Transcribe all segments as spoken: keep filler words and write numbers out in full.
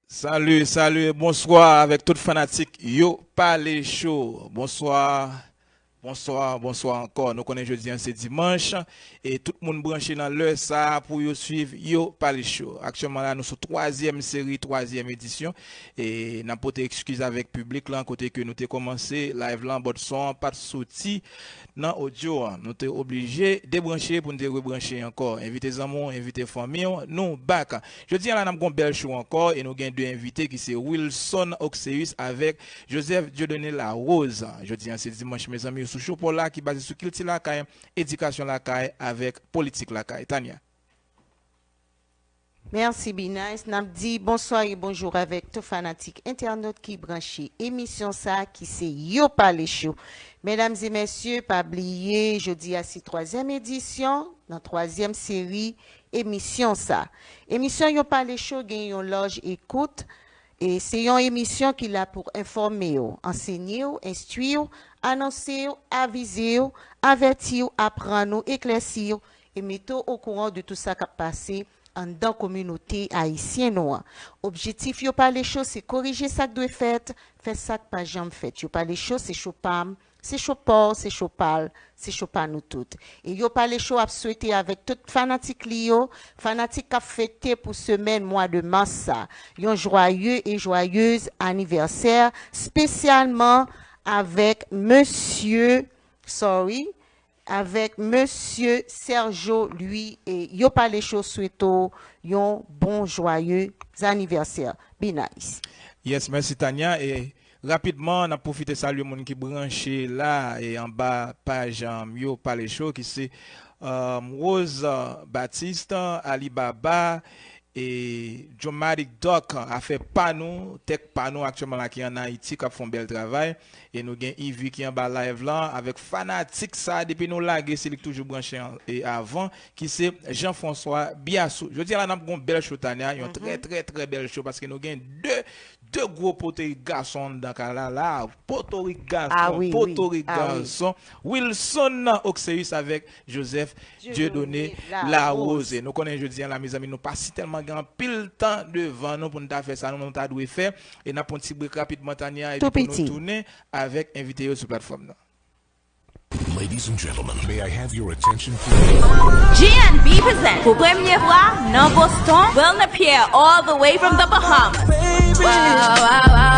Salut, salut, bonswa avèk tout fanatik Yo Pale Show. Bonswa, bonswa, bonswa ankò. Nou konnen jodi a se dimanch e tout moun branche nan lè sa a pou yo swiv Yo Pale Show. Aktyèlman la, nou sou twazyèm seri, twazyèm edisyon. E n ap pote ekskiz avèk piblik lan kote ke nou te kòmanse live lan, but son an pa t soti nan odyo an. Nou te oblije debranche pou n te rebranche ankò. Envite zanmi w, envite fanmi w, nou back. Jodi a la, n ap gon bèl show ankò e nou gen de envite ki se Wilson Oxeus avèk Joseph Dieudonné Larose. Jodi a se dimanch, mezanmi, sou show pa w la ki baze sou kilti lakay, edikasyon lakay avèk politik lakay. Tania. Mèsi, Binice. N ap di bonswa e bonjou avèk tout fanatik entènot ki branche emisyon sa a ki se Yo Pale Show. Medam e mesye, pa bliye, jodi a se twazyèm edisyon nan twazyèm seri emisyon sa a. Emisyon Yo Pale Show gen yon laj ekout. E se yon emisyon ki la pou enfòme w, ansenye w, enstwi w, anonse w, avize w, avèti w, aprann ou, eklèsi w, e mete w okouran de tout sa k ap pase anndan kominote ayisyen nou an. Objektif Yo Pale Show se korije sa k dwe fèt, fè sa k pa janm fèt. Yo Pale Show se show pa m, se show pa w, se show pa l, se show pa nou tout. E Yo Pale Show ap swete avèk tout fanatik li yo, fanatik k ap fete pou semèn mwa de mas sa, yon jwaye e jwayez anivèsè, espesyalman avèk mesye, sorry, avèk mesye Sergio Louis e Yo Pale Show swete w yon bon jwaye anivèsè. Be nice. Yes, mèsi Tania. E rapidman, n ap pwofite salye moun ki branche la e anba paj um, Yo Pale Show ki se um, Rose Baptiste, Alibaba, e Jomatic Doc, afè pa nou, tèk pa nou aktyèlman la ki ann Ayiti, k ap fè yon bèl travay. E nou gen Ivy ki anba live lan avèk fanatik sa depi nou lage se li k toujou branche e avan ki se Jean François Biassou. Jodi a la n ap gon bèl show Tania, yon trè trè trè bèl show paske nou gen de de gwo potorik gason anndan kay la la, potorik gason, potorik gason, Wilson Oxeus avèk Joseph Dieudonné Larose. Nou konnen jodi a la mezanmi nou pa sitèlman gen anpil tan devan nou pou n ta fè sa nou nou ta dwe fè. E n ap pran ti brek rapidman Tania epi pou nou tounen avèk envite yo sou platfòm nan. Ladies and gentlemen, may I have your attention please? G and B present pou premye fwa nan Boston, Will Napier all the way from the Bahamas. Wow, wow, wow.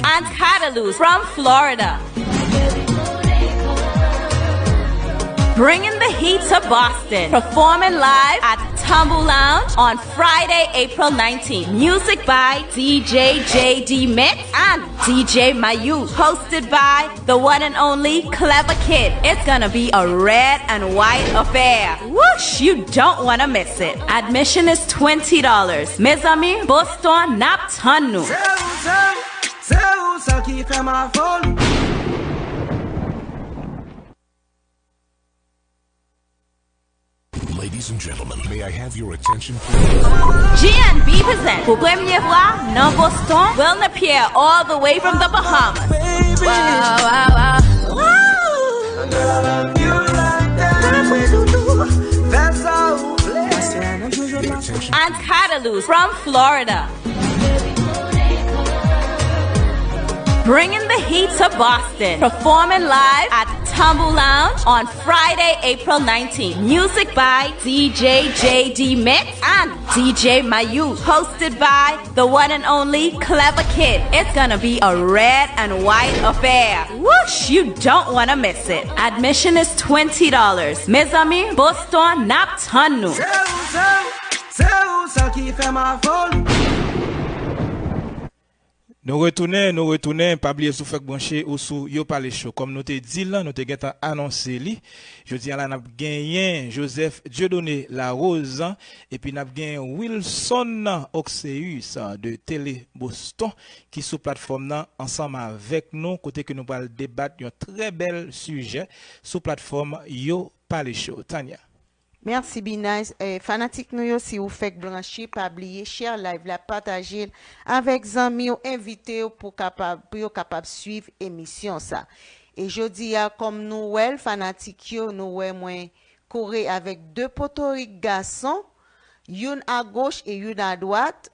And Catalus from Florida. Bringing the heat to Boston. Performing live at Tumble Lounge on Friday, April nineteenth. Music by D J J D Mix and D J Mayu. Hosted by the one and only Clever Kid. It's gonna be a red and white affair. Whoosh! You don't wanna miss it. Admission is twenty dollars. Mezanmi, Boston n ap tann nou. Se ou, se ou, se ou sèl ki fè m a foli. Ladies and gentlemen, may I have your attention please? G and B present pou premye fwa nan Boston, Will Napier all the way from the Bahamas. Wow, wow, wow. And Catalus from Florida. Bringing the heat to Boston. Performing live at Tumble Lounge on Friday, April nineteenth. Music by D J J D Mix and D J Mayu. Hosted by the one and only Clever Kid. It's gonna be a red and white affair. Whoosh! You don't wanna miss it. Admission is twenty dollars. Mezanmi, Boston n ap tann nou. Se ou, se ou, se ou sèl ki fè m a foli. Nou retounen, nou retounen, pa bliye si w fèk branche ou sou Yo Pale Show. Kòm nou te di l, nou te gentan anonse li. Jodi a la n ap genyen Joseph Dieudonné Larose, epi n ap genyen Wilson Oxeus de Télé Boston ki sou platfòm nan ansanm avèk nou, kote ke nou pral debat yon trè bèl sijè sou platfòm Yo Pale Show. Tania. Mèsi Binice. Fanatik nou yo, si ou fèk branche, pa bliye share live la, pataje l avèk zanmi w, envite yo pou kapab, pou yo kapab swiv emisyon sa. E jodi a, kòm nou wè l, fanatik yo, nou wè mwen kore avèk de potorik gason, youn agoch e youn adwat.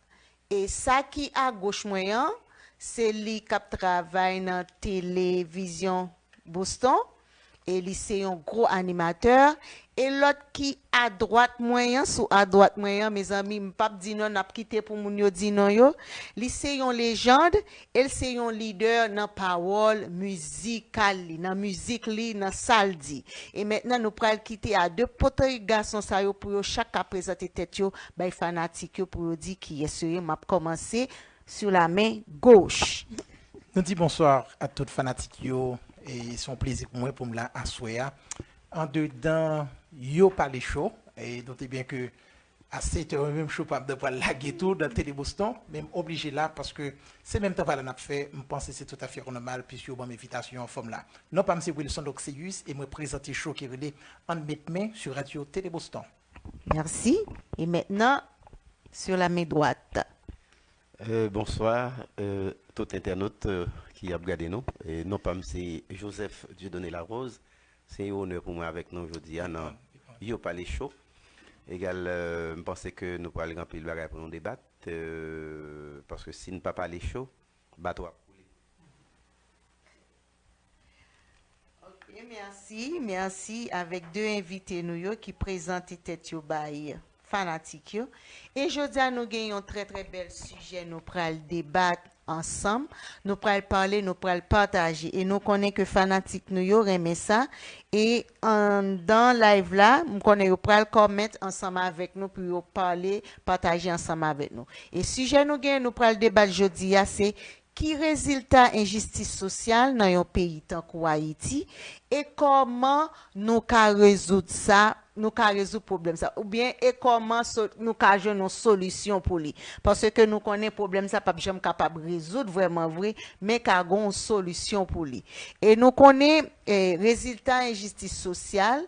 E sa ki agoch mwen an, se li k ap travay nan televizyon Boston. E li se yon gwo animatè. E lòt ki adwat mwen an, sou adwat mwen an, mezanmi, m p ap di non, n ap kite pou moun yo di non yo. Li se yon lejand, e l se yon lidè nan pawòl mizikal li, nan mizik li, nan sa l di. E mentnan, nou pral kite a de potorik gason sa yo pou yo chak ka prezante tèt yo bay fanatik yo pou yo di kiyès yo ye. M ap kòmanse sur la main gauche. Nou di bonswa a tout fanatik yo. E se yon plezi pou mwen pou m la aswè a. Andedan Yo Pale Cho. E note byen ke a sèt è, menm cho pa m pral lage tou nan Tele Boston, men m oblije la paske se menm travay la n ap fè. M panse se toutafè nòmal, piske yo ban m envitasyon an fòm la. Non pa m se Wilson Oxeus e mwen prezante cho ki rele Ann Met Men sou radyo Tele Boston. Mèsi. E mentnan, sur la main droite. Euh, bonswa, euh, tout entènot euh, ki ap gade nou. E non pa m se Joseph Dieudonné Larose. Se yon onè pou mwen avèk nou jodi a nan Yo Pale Cho. Egal, euh, m panse ke nou pral gen anpil bagay pou nou debat, euh, paske si n pa pale cho, bato ap koule. Ok, mèsi, mèsi avèk de envite nou yo ki prezante tèt yo bay fanatik yo. E jodi a nou gen yon trè trè bèl sijè nou pral debat ansanm. Nou pral pale, nou pral pataje. E nou konnen ke fanatik nou yo renmen sa. E anndan live la, m konnen yo pral comment ansanm avèk nou pou yo pale, pataje ansanm avèk nou. E sijè nou gen, nou pral debat jodi a, se ki rezilta enjistis sosyal nan yon peyi tankou Ayiti e kòman nou ka rezoud sa, nou ka rezoud pwoblèm sa, oubyen e kòman so, nou ka jwenn yon solisyon pou li. Paske nou konnen pwoblèm sa p ap janm kapab rezoud vrèman vre, men ka gen yon solisyon pou li. E nou konnen e, rezilta enjistis sosyal,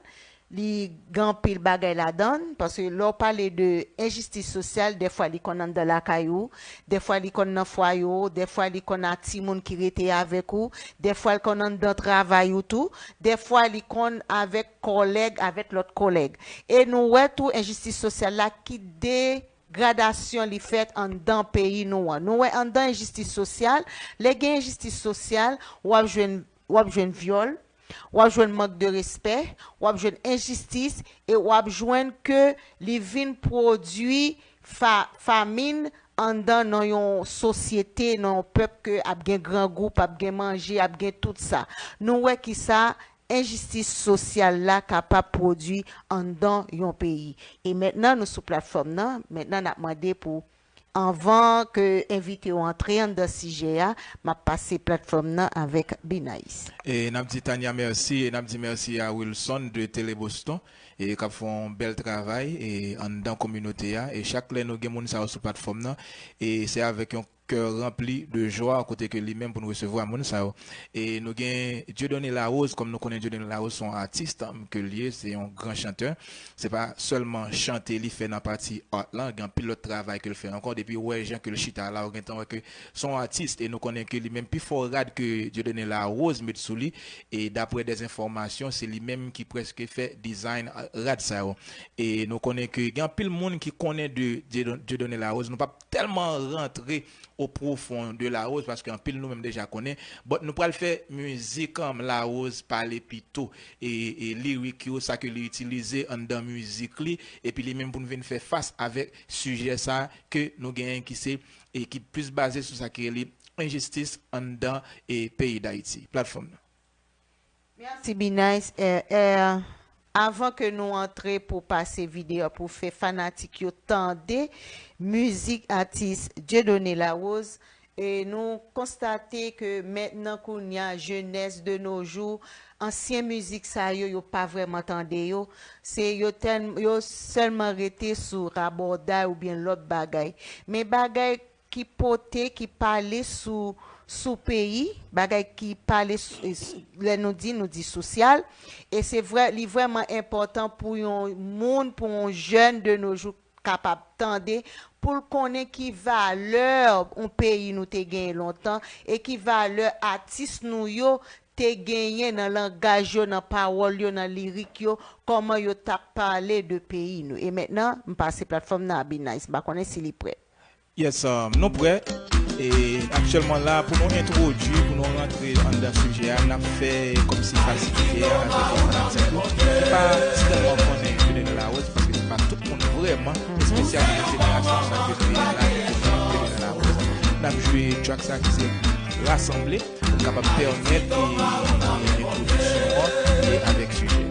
li gen anpil bagay ladan l, paske lè w pale de enjistis sosyal, dèfwa li konn anndan lakay ou, dèfwa li konn nan fwaye w, dèfwa li konn a timoun ki rete avèk ou, dèfwa li konn anndan travay ou tou, dèfwa li konn avèk kòlèg, avèk lòt kòlèg. E nou wè tou enjistis sosyal la ki degradasyon li fèt anndan peyi nou an. Nou wè anndan enjistis sosyal, lè gen enjistis sosyal, w ap jwenn, w ap jwenn vyòl, w ap jwenn mank de respè, w ap jwenn enjistis, e w ap jwenn ke li vin pwodui fa, famin anndan nan yon sosyete, nan yon pèp ke ap gen grangou, p ap gen manje, ap gen tout sa. Nou wè kisa enjistis sosyal la kapab pwodui anndan yon peyi. E mentnan nou sou platfòm nan, mentnan n ap mande pou anvan ke envite yo antre anndan sijè a, m ap pase platfòm nan avèk Binice. E n ap di Tania mèsi, e n ap di mèsi a Wilson de Tele Boston, e k ap fè yon bèl travay e anndan kominote a. E chak lè nou gen moun sa yo sou platfòm nan, e se avèk yon kè ranpli de jwa kote ke li menm pou n resevwa moun sa yo. E nou gen Dieudonné Larose, kòm nou konnen Dieudonné Larose se yon atis, um, ke l ye, se yon gran chantè. Se pa sèlman chante li fè nan pati art lan, gen anpil lòt travay ke l fè ankò. Depi w wè jan ke l chita la, ou gentan wè ke se yon atis. E nou konnen ke li menm pi fò rad ke Dieudonné Larose met sou li. E daprè dè enfòmasyon, se li menm ki prèske fè design, uh, rad sa yo. E nou konnen ke gen anpil moun ki konnen de Dieudon-, Dieudonné Larose. Nou p ap tèlman rantre au profond de Larose, paske anpil nou menm deja konnen. But nou pral fè mizik, um, Larose pale pito. E, e lirik yo, sa ke li itilize anndan mizik li, epi li menm pou n vin fè fas avèk sijè sa ke nou genyen ki se, e ki plis baze sou sa ki rele enjistis anndan e peyi Dayiti. Platfòm nan. Mèsi Binice. Eh, eh, avan ke nou antre pou pase videyo a pou fè fanatik yo tande mizik atis Dieudonné Larose, e nou konstate ke mentnan kounye a, jenès de nos jours, ansyen mizik sa yo, yo pa vrèman tande yo. Se yo tèl, yo sèlman rete sou rabòday oubyen lòt bagay. Men bagay ki pote, ki pale sou, sou peyi, bagay ki pale sou, lè nou di, nou di sosyal. E se vrè, li vrèman enpòtan pou yon moun, pou yon jèn de nos jours kapab tande, pou l konnen ki valè yon peyi nou te genyen lontan e ki valè atis nou yo te genyen nan langaj yo, nan pawòl yo, nan lirik yo, kòman yo t ap pale de peyi nou. E mentnan, m pase platfòm nan a B-Nice. M pa konnen si li prè. Yes, um, nou prè. E aktyèlman la, pou nou entwodui, pou nou rantre anndan sijè a, n ap fè kòmsi fasilite a avèk yon fanatik nou ki pa si tèlman konnen Fedena Larose, paske se pa tout moun vrèman, espesyalman nan jenerasyon sa ke Fedena, ki konnen Fedena Larose. N ap jwe track sa ki se Rasanble, pou n kapab pèmèt e, e entwodiksyon an e avèk sijè.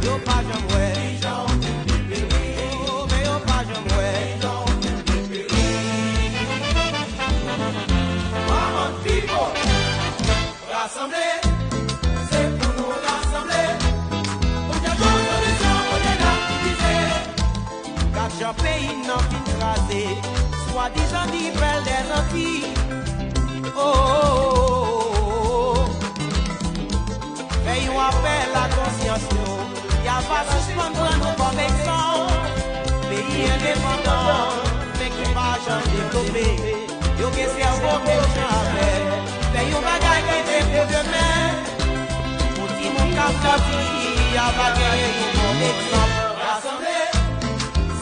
Yo pa janm wè. Oh, men yo pa janm wè. Come on, people. Rasanble. Se pou nou rasanble. Pou n jwenn yon solisyon olye n ap divize. Gad jan peyi n nan fin kraze. Swadizan di bèl dèzanti. Oh, oh, oh, oh, oh. Fè yon apèl a konsyans nou. Y a pa sispann pran nou kòm egzanp. Peyi endepandan, men ki pa janm devlope. Yo gen sèvo menm jan avè l. Fè yon bagay ki se pou demen. Pou timoun k ap grandi, y a pa genyen yon bon egzanp. Rasanble,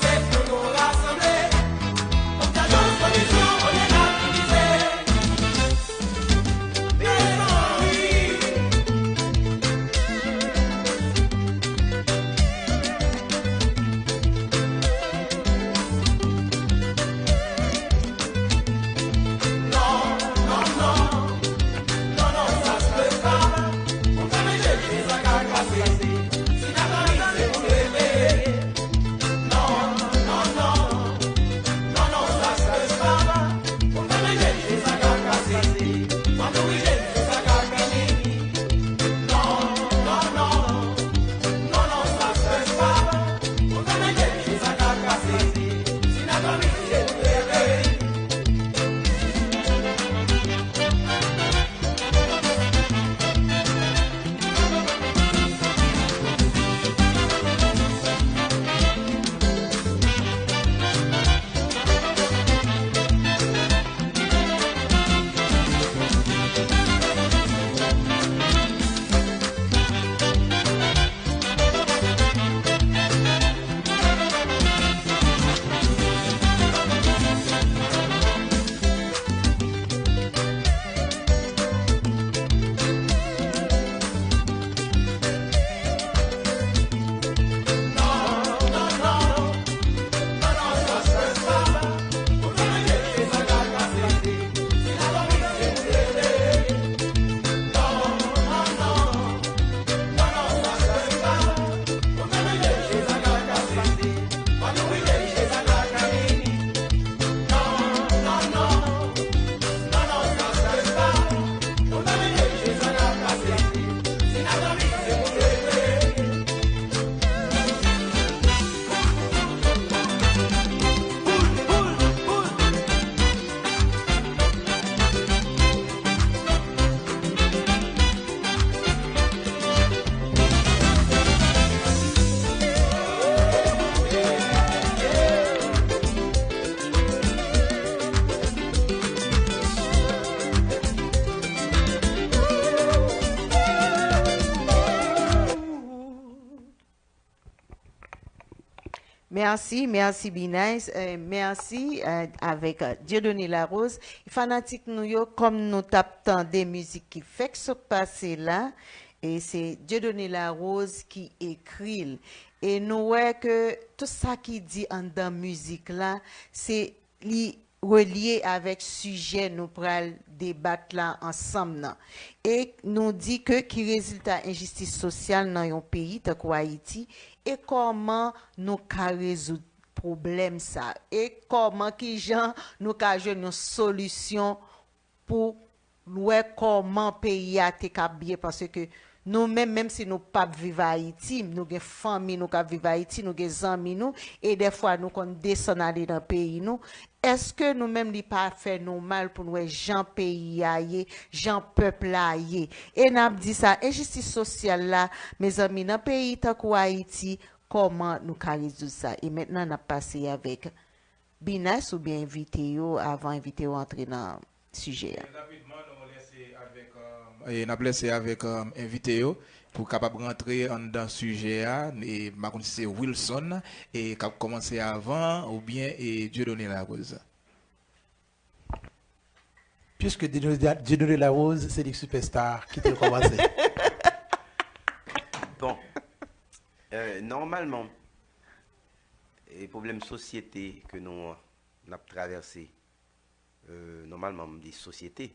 se pou nou rasanble. Pou n ka jwenn solisyon, olye n ap divize. Mèsi, mèsi B-Nice, euh, mèsi, euh, avèk, euh, Dieudonné Larose. Fanatik nou yo, kòm nou t ap tande mizik ki fèk sot pase la, e se Dieudonné Larose ki ekri l. E nou wè ke tout sa ki di anndan mizik la, se li relye avèk sijè nou pral debat la ansanm nan. E nou di ke ki rezilta enjistis sosyal nan yon peyi tankou Ayiti, e kòman nou ka rezoud pwoblèm sa, e kòman, kijan nou ka jwenn yon solisyon pou wè kòman peyi a te ka byen, paske Nou menm, menm si nou p ap viv Ayiti, nou gen fanmi nou k ap viv Ayiti, nou gen zanmi nou, e dèfwa nou konn desann ale nan peyi nou. Èske nou menm li pa fè nou mal pou n wè jan peyi a ye, jan pèp la ye? E n ap di sa, enjistis sosyal la, mezanmi, nan peyi tankou Ayiti, kòman nou ka rezoud sa? E mentnan, n ap pase avèk Binas oubyen envite yo avan envite yo antre nan sijè a. E rapidman, nou lese avèk, um, e n ap lese avèk, um, envite yo pou kapab rantre anndan sijè a. E m pa konn si se Wilson e k ap kòmanse avan oubyen e Dieudonné Larose. Puisque Dieudonné Dieudonné Larose, se li k sipèsta, kite l kòmanse. Bon, euh, nòmalman, e pwoblèm sosyete ke nou n ap travèse, euh, nòmalman, m di sosyete,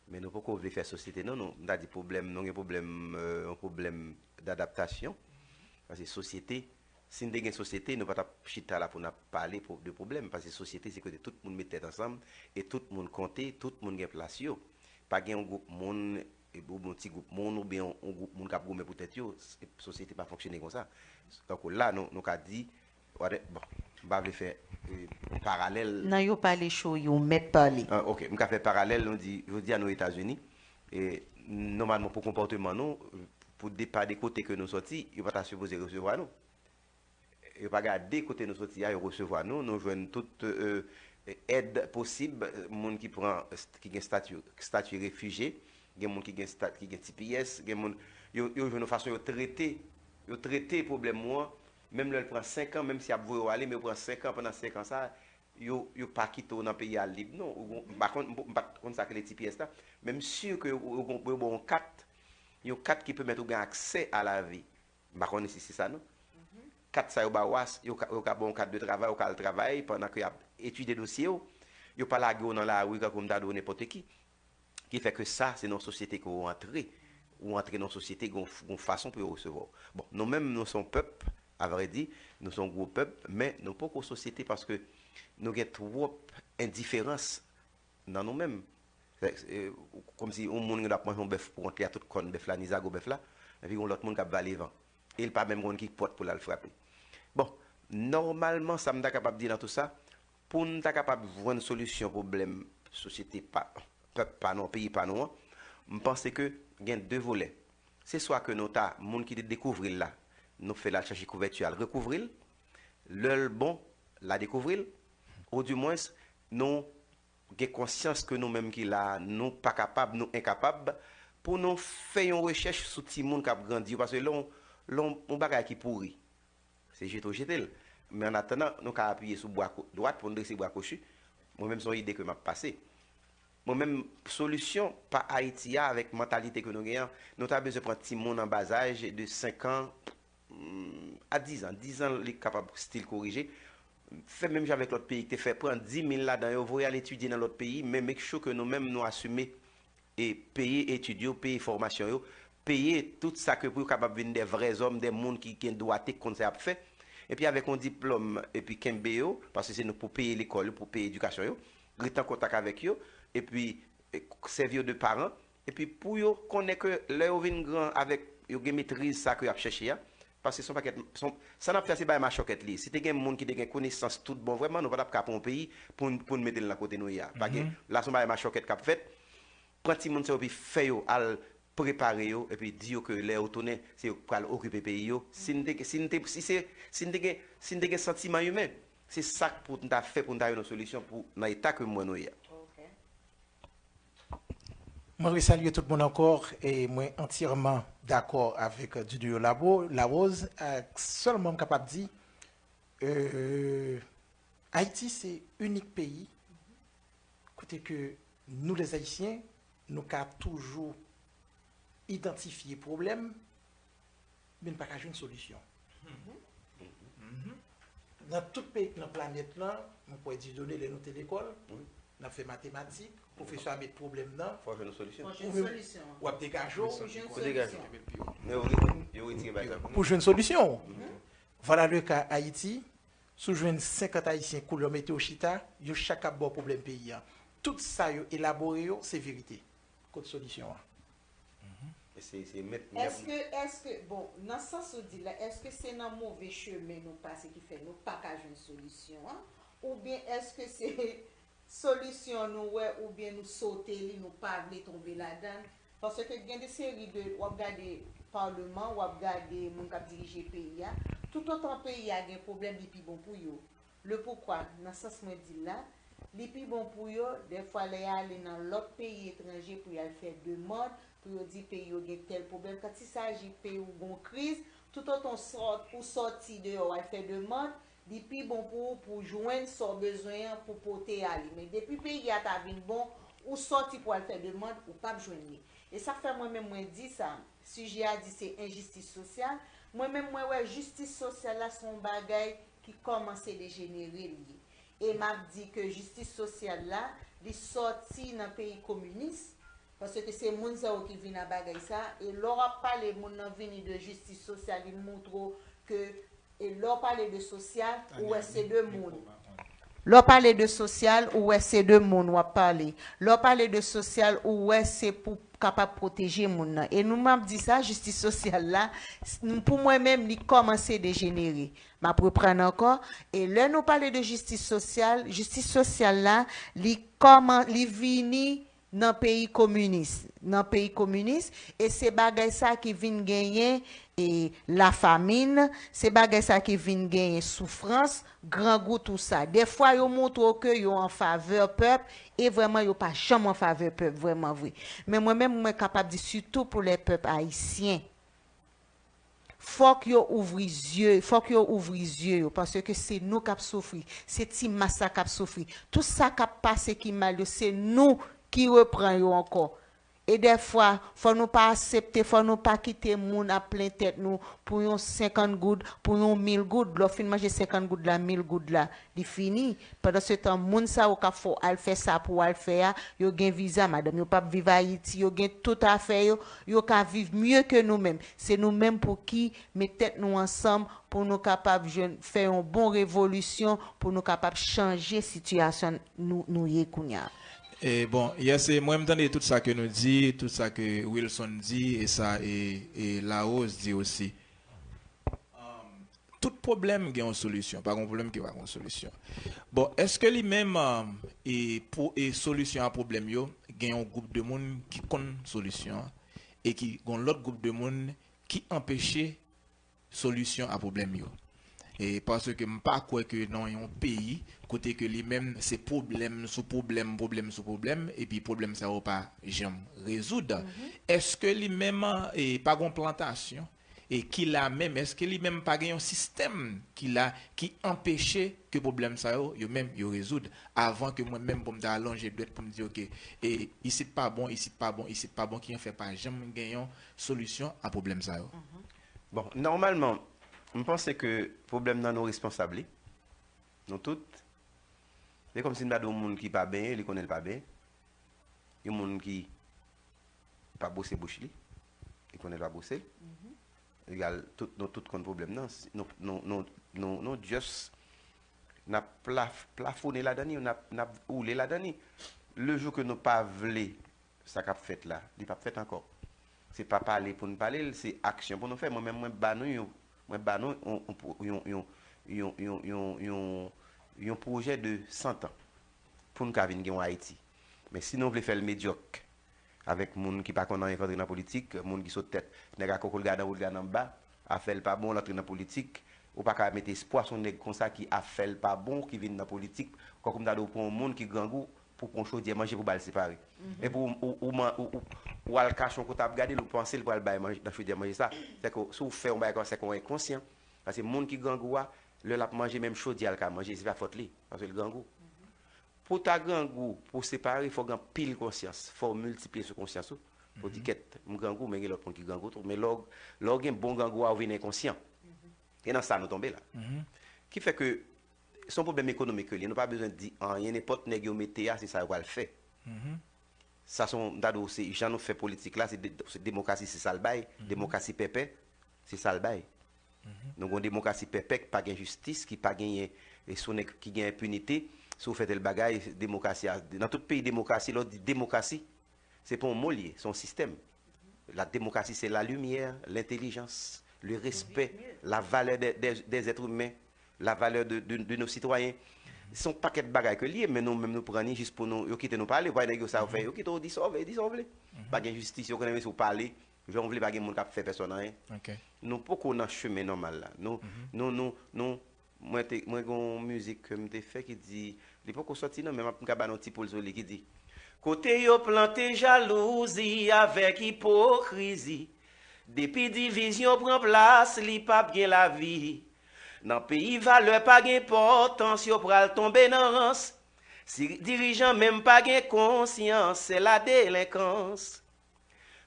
men nou poko vle fè sosyete, non, nou, m ta di pwoblèm, nou gen pwoblèm, euh, yon pwoblèm dadaptasyon, paske sosyete, si n te gen sosyete, nou pa t ap chita la pou n ap pale de pwoblèm, paske sosyete, se kote tout moun met tèt ansanm, e tout moun konte, tout moun gen plas yo. Pa gen yon gwoup moun, oubyen yon ti gwoup moun, oubyen yon gwoup moun k ap goumen pou tèt yo. Sosyete pa fonksyone konsa. Tankou la, nou, nou ka di, bon, m pa vle fè paralèl. Nan yo pale cho, yo mèt pale. Ok, m ka fè paralèl, nou di, jodi a nou Etazini, e nòmalman pou konpòteman nou, pou depa de kote ke nou sòti, yo pa ta sipoze resevwa nou. Yo pa gade kote nou soti a, yo resevwa nou, nou jwenn tout èd posib, moun ki pran, ki gen stati, stati refijye, gen moun ki gen stati, ki gen T P S, gen moun, yo, yo jwenn yon fason yo trete, yo trete pwoblèm ou an, menm lè l pran senk an, menm si y ap voye w ale, men yo pran senk an, pandan senk an sa, yo, yo pa kite w nan peyi a lib non. M pa konn, m pa konn sa k rele T P S la, men m si ke yo, yo, yo ba w yon kat, yon kat ki pèmèt ou gen aksè a lavi. M pa konnen si se sa non. Kat sa yo ba w a, yo ka, yo ka ba w yon kat de travay, ou ka al travay pandan ke y ap etidye dosye w. Yo pa lage w nan lari kankou m ta di w nenpòt ki. Ki fè ke sa, se nan yon sosyete ke w antre. Ou antre nan yon sosyete, gon, gon fason pou yo resevwa w. Bon, nou menm, nou se yon pèp, avrèdi, nou se yon gwo pèp, men nou poko sosyete paske nou gen twòp endiferans nan nou menm. Kòmsi yon moun gen dwa ap manje yon bèf pou kont li a, tout kòn bèf la, ni zago bèf la, epi gen yon lòt moun k ap vale van. E l pa menm konn ki pòt pou l al frape. Bon, nòmalman, sa m ta kapab di nan tou sa, pou n ta kapab jwenn solisyon pwoblèm sosyete pa, pèp pa nou an, peyi pa nou an, m panse ke gen de volè. Se swa ke nou ta, moun ki te dekouvri l la, nou fè l al chache kouvèti al rekouvri l, lè l bon, l a dekouvri l, odimwens, nou gen konsyans ke nou menm ki la a, nou pa kapab, nou enkapab pou nou fè yon rechèch sou timoun k ap grandi yo, paske lè yon, lè yon bagay ki pouri, se jete w jete l. Men annatandan, nou ka apiye sou bwa dwat pou nou drese bwa kwochi. Mwen menm, se yon ide ke m ap pase. Mwen menm, solisyon pa Ayiti a, avèk mantalite ke nou genyen an, nou ta bezwen pran timoun an bazaj de senk an, a dizan, dizan li kapab still korije. Fè menm jan avèk lòt peyi ki te fè, pran di mil ladan yo, voye al etidye nan lòt peyi, men make sure ke nou menm nou asime e peye etid yo, peye fòmasyon yo, peye tout sa ke pou yo kapab vin de vrè zòm, de moun ki gen dwate, ki konn sa y ap fè. Epi avèk yon diplòm, epi kenbe yo, paske se nou pou peye lekòl yo, pou peye edikasyon yo, rete an kontak avèk yo, epi sèvi yo de paran, epi pou yo konnen ke lè yo vin gran avèk, yo gen metriz sa ke y ap chèche a, paske se yon pakèt, se yon, sa n ap fè a se bay machòkèt li ye. Si te gen moun ki te gen konesans tout bon vrèman, nou pa t ap ka pran yon peyi pou n, pou n mete l nan kote nou ye a. Pa gen, la se yon bagay machòkèt k ap fèt. Pran timoun sa yo epi fè yo al prepare yo epi di yo ke lè yo tounen, se yo k pral okipe peyi yo. Si n te, si n te, si se, si n te gen, si n te gen santiman imen, se sa k pou n ta fè pou n ta jwenn yon solisyon pou nan eta ke m wè nou ye a. Mwen resalye tout moun ankò e mwen antyèman dakò avèk Dieudonné Larose. Sèlman m kapab di, Ayiti se inik peyi kote ke nou lèzayisyen, nou ka toujou idantifye pwoblèm, men n pa ka jwenn solisyon. Nan tout peyi nan planèt lan, mwen kwè Dieudonné, lè nou te lekòl, n ap fè matematik, pwofesè a met pwoblèm nan, Fò jwenn yon solisyon. Fò jwenn solisyon. W ap degaje w. Pou jwenn solisyon. Yo retire bagay sa pou nou. Pou jwenn solisyon. Voilà le ka Ayiti. Si w jwenn senkant Ayisyen koulè w mete yo chita, yo chak ap ba w pwoblèm peyi a. Tout sa yo elabore yo, se verite. Kot solisyon an? Se, se mèt, mèt. Èske, èske, bon, nan sans ou di la, èske se nan move chemen nou pase ki fè nou pa ka jwenn solisyon an? Oubyen èske se solisyon nou wè, oubyen nou sote li, nou pa vle tonbe ladan l? Paske gen de seri de, w ap gade palman, w ap gade moun k ap dirije peyi a. Toutotan peyi a gen pwoblèm, li pi bon pou yo. Le poukwa, nan sans mwen di l la, li pi bon pou yo, dèfwa lè y ale nan lòt peyi etranje pou y al fè demann, pou yo di peyi yo gen tèl pwoblèm. Kantisaji peyi w gon kriz, toutotan w sòt, ou sòti deyò w al fè demann, li pi bon pou ou pou w jwenn sa w bezwen an pou pote ale. Men depi peyi a ta vin bon, ou sòti pou al fè demann, ou p ap jwenn li. E sa k fè mwen menm mwen di sa, sijè a di se enjistis sosyal. Mwen menm mwen wè jistis sosyal la se yon bagay ki kòmanse dejenere li ye. E m ap di ke jistis sosyal la, li sòti nan peyi kominis, paske se moun sa yo ki vin a bagay sa, e lè w ap pale moun nan vini de jistis sosyal, li montre w ke, e lè w pale de sosyal, ou wè se de moun. Lè w pale de sosyal, ou wè se de moun w ap pale. Lè w pale de sosyal, ou wè se pou kapab pwoteje moun nan. E nou m ap di sa, jistis sosyal la, s- pou mwen menm, li kòmanse dejenere. M ap reprann ankò. E lè nou pale de jistis sosyal, jistis sosyal la, li kòman, li vini nan peyi kominis. Nan peyi kominis, e se bagay sa ki vin genyen e lafamin, se bagay sa ki vin genyen soufrans, grangou, tou sa. Dèfwa, yo montre w ke yo an favè pèp, e vrèman, yo pa janm an favè pèp, vrèman vre. Men mwen menm, mwen kapab di, sitou pou lè pèp ayisyen, fòk yo ouvri zye, fòk yo ouvri zye yo, paske se nou k ap soufri, se ti mas la k ap soufri. Tout sa k ap pase ki mal yo, se nou ki repran yo ankò. E dèfwa, fò nou pa aksepte, fò nou pa kite moun ap plen tèt nou pou yon senkant goud, pou yon mil goud. Lè w fin manje senkant goud la, mil goud la, li fini. Pandan se tan, moun sa yo k ap fè w al fè sa pou w al fè a, yo gen viza, madanm yo p ap viv Ayiti, yo gen tout afè yo, yo ka viv mye ke nou menm. Se nou menm pou ki met tèt nou ansanm pou nou kapab jwenn, fè yon bon revolisyon, pou nou kapab chanje sitiyasyon nou, nou ye kounye a. E bon, yes, e mwen m tande tout sa ke nou di, tout sa ke Wilson di, e sa e, e Larose di osi. Um, tout pwoblèm gen yon solisyon, pa gen yon pwoblèm ki pa gen yon solisyon. Bon, èske li menm, um, e, pou, e solisyon a pwoblèm yo, gen yon gwoup de moun ki konn solisyon an, e ki gen lòt gwoup de moun ki anpeche solisyon a pwoblèm yo. E paske m pa kwè ke nan yon peyi kote ke li menm se pwoblèm sou pwoblèm, pwoblèm sou pwoblèm, epi pwoblèm sa yo pa janm rezoud. Èske li menm e pa gon plantasyon e ki la menm, èske li menm pa gen yon sistèm ki la ki anpeche ke pwoblèm sa yo, yo menm yo rezoud avan ke mwen menm pou m ta alonje dwèt pou m di oke, e isit pa bon, isit pa bon, isit pa bon, ki an fè pa janm gen yon solisyon a pwoblèm sa yo? Bon, nòmalman, m panse ke pwoblèm nan nou responsab li. Nou tout. Se kòmsi m ta di yon moun ki pa benyen, li konnen l pa benyen. Yon moun ki pa bwose bouch li, li konnen l pa bwose l. Egal, tout, nou tout konn pwoblèm nan. Si- Nou, nou, nou, nou, nou just, n ap plaf, plafonnen ladan li, n ap, n ap woule ladan li. Le jou ke nou pa vle sa k ap fèt la, li p ap fèt ankò. Se pa pale pou n pale l, se aksyon pou nou fè. Mwen menm, mwen ba nou yon, mwen ba nou yon, yon, yon, yon, yon, yon, yon, yon pwojè de san tan pou n ka vin gen yon Ayiti. Men si nou vle fè l medyòk, avèk moun ki pa konn anyen k antre nan politik, moun ki sot tèt nèg a kokoulgadan woulgadan anba, afè l pa bon, l antre nan politik, ou pa ka mete espwa sou nèg konsa ki afè l pa bon, ki vin nan politik, kòm m ta di w pran yon moun ki grangou pou pran chodyè manje pou ba l separe. Epi ou, ou, ou, man- ou, ou, ou al kache yon kote ap gade l, ou panse l pral bay manje nan chodyè manje sa. Sèke si w fè yon bagay konsa, sèke w enkonsyan. Paske moun ki grangou a, lè l ap manje, menm chodyè a l ka manje, se pa fòt li, paske l grangou. Pou w ta grangou, pou w separe, fò w gen anpil konsyans, fò w miltipliye sou konsyans ou. Pou w di kèt, m grangou, men gen lòt moun ki grangou tou. Men lè w, lè w gen bon grangou a, ou vin enkonsyan. E nan sa nou tonbe la. Ki fè ke se yon pwoblèm ekonomik ke li ye. Nou pa bezwen di anyen, nenpòt nèg yo mete a, se sa yo pral fè. Sa se yon, m ta di w, se jan nou fè politik la, se de- se demokrasi, se sa l bay, demokrasi pèpè, se sa l bay. Nou gen yon demokrasi pèpè ki pa gen jistis, ki pa genyen, e se yon nèg ki gen enpinite, si w fè tèl bagay, demokrasi a, nan tout peyi demokrasi, lè w di demokrasi, se pa yon mo l ye, se yon sistèm. La démocratie, c'est la lumière, l'intelligence, le respect, la valeur des, des, des êtres humains, la valeur de, de, de nos citoyens. Se yon pakèt bagay ke li ye, men nou menm nou pran li jis pou nou, yo kite nou pale, pa nèg yo sa yo fè, yo kite w di sa w vle, di sa w vle. Pa gen jistis, yo konnen si w pale, jan w vle, pa gen moun k ap fè pèsòn anyen. Nou poko nan chemen nòmal la. Nou, nou, nou, nou, mwen te, mwen gen yon mizik ke m te fè ki di, li poko sòti non, men m ap, m ka ba nou ti poul sou li ki di, kote yo plante jalouzi avèk ipokrizi, depi divizyon pran plas, li p ap gen lavi. Nan peyi valè pa gen enpòtans, yo pral tonbe nan rans. Si dirijan menm pa gen konsyans, se la delenkans.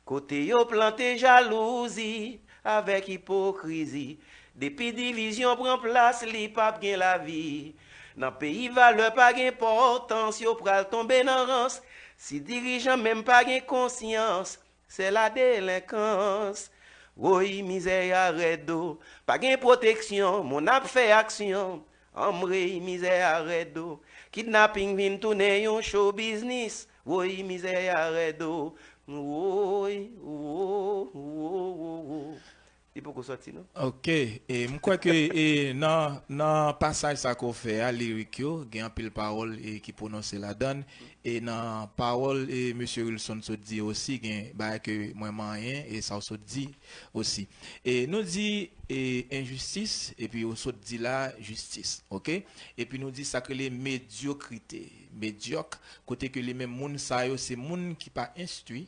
Kote yo plante jalouzi avèk ipokrizi, depi divizyon pran plas, li p ap gen lavi. Nan peyi valè pa gen enpòtans, yo pral tonbe nan rans. Si dirijan menm pa gen konsyans, se la delenkans. Woy, mizè a rèd o, pa gen pwoteksyon, moun ap fè aksyon. Anmwey, mizè a rèd o, kidnaping vin tounen yon show business. Woy, mizè a rèd o, woy, wo, wo, wo, wo. Li poko sòti non. Ok, e m kwè ke e, nan, nan pasaj sa ke w fè a, lirik yo, gen anpil pawòl e, ki pwononse ladan l. E nan pawòl e, mesye Wilson sot di osi, gen bagay ke mwen manyen e sa w sot di osi. E nou di e, enjistis, epi w sot di la, jistis, ok? Epi nou di sa k rele medyokrite, medyòk, kote ke li menm moun sa yo, se moun ki pa enstwi,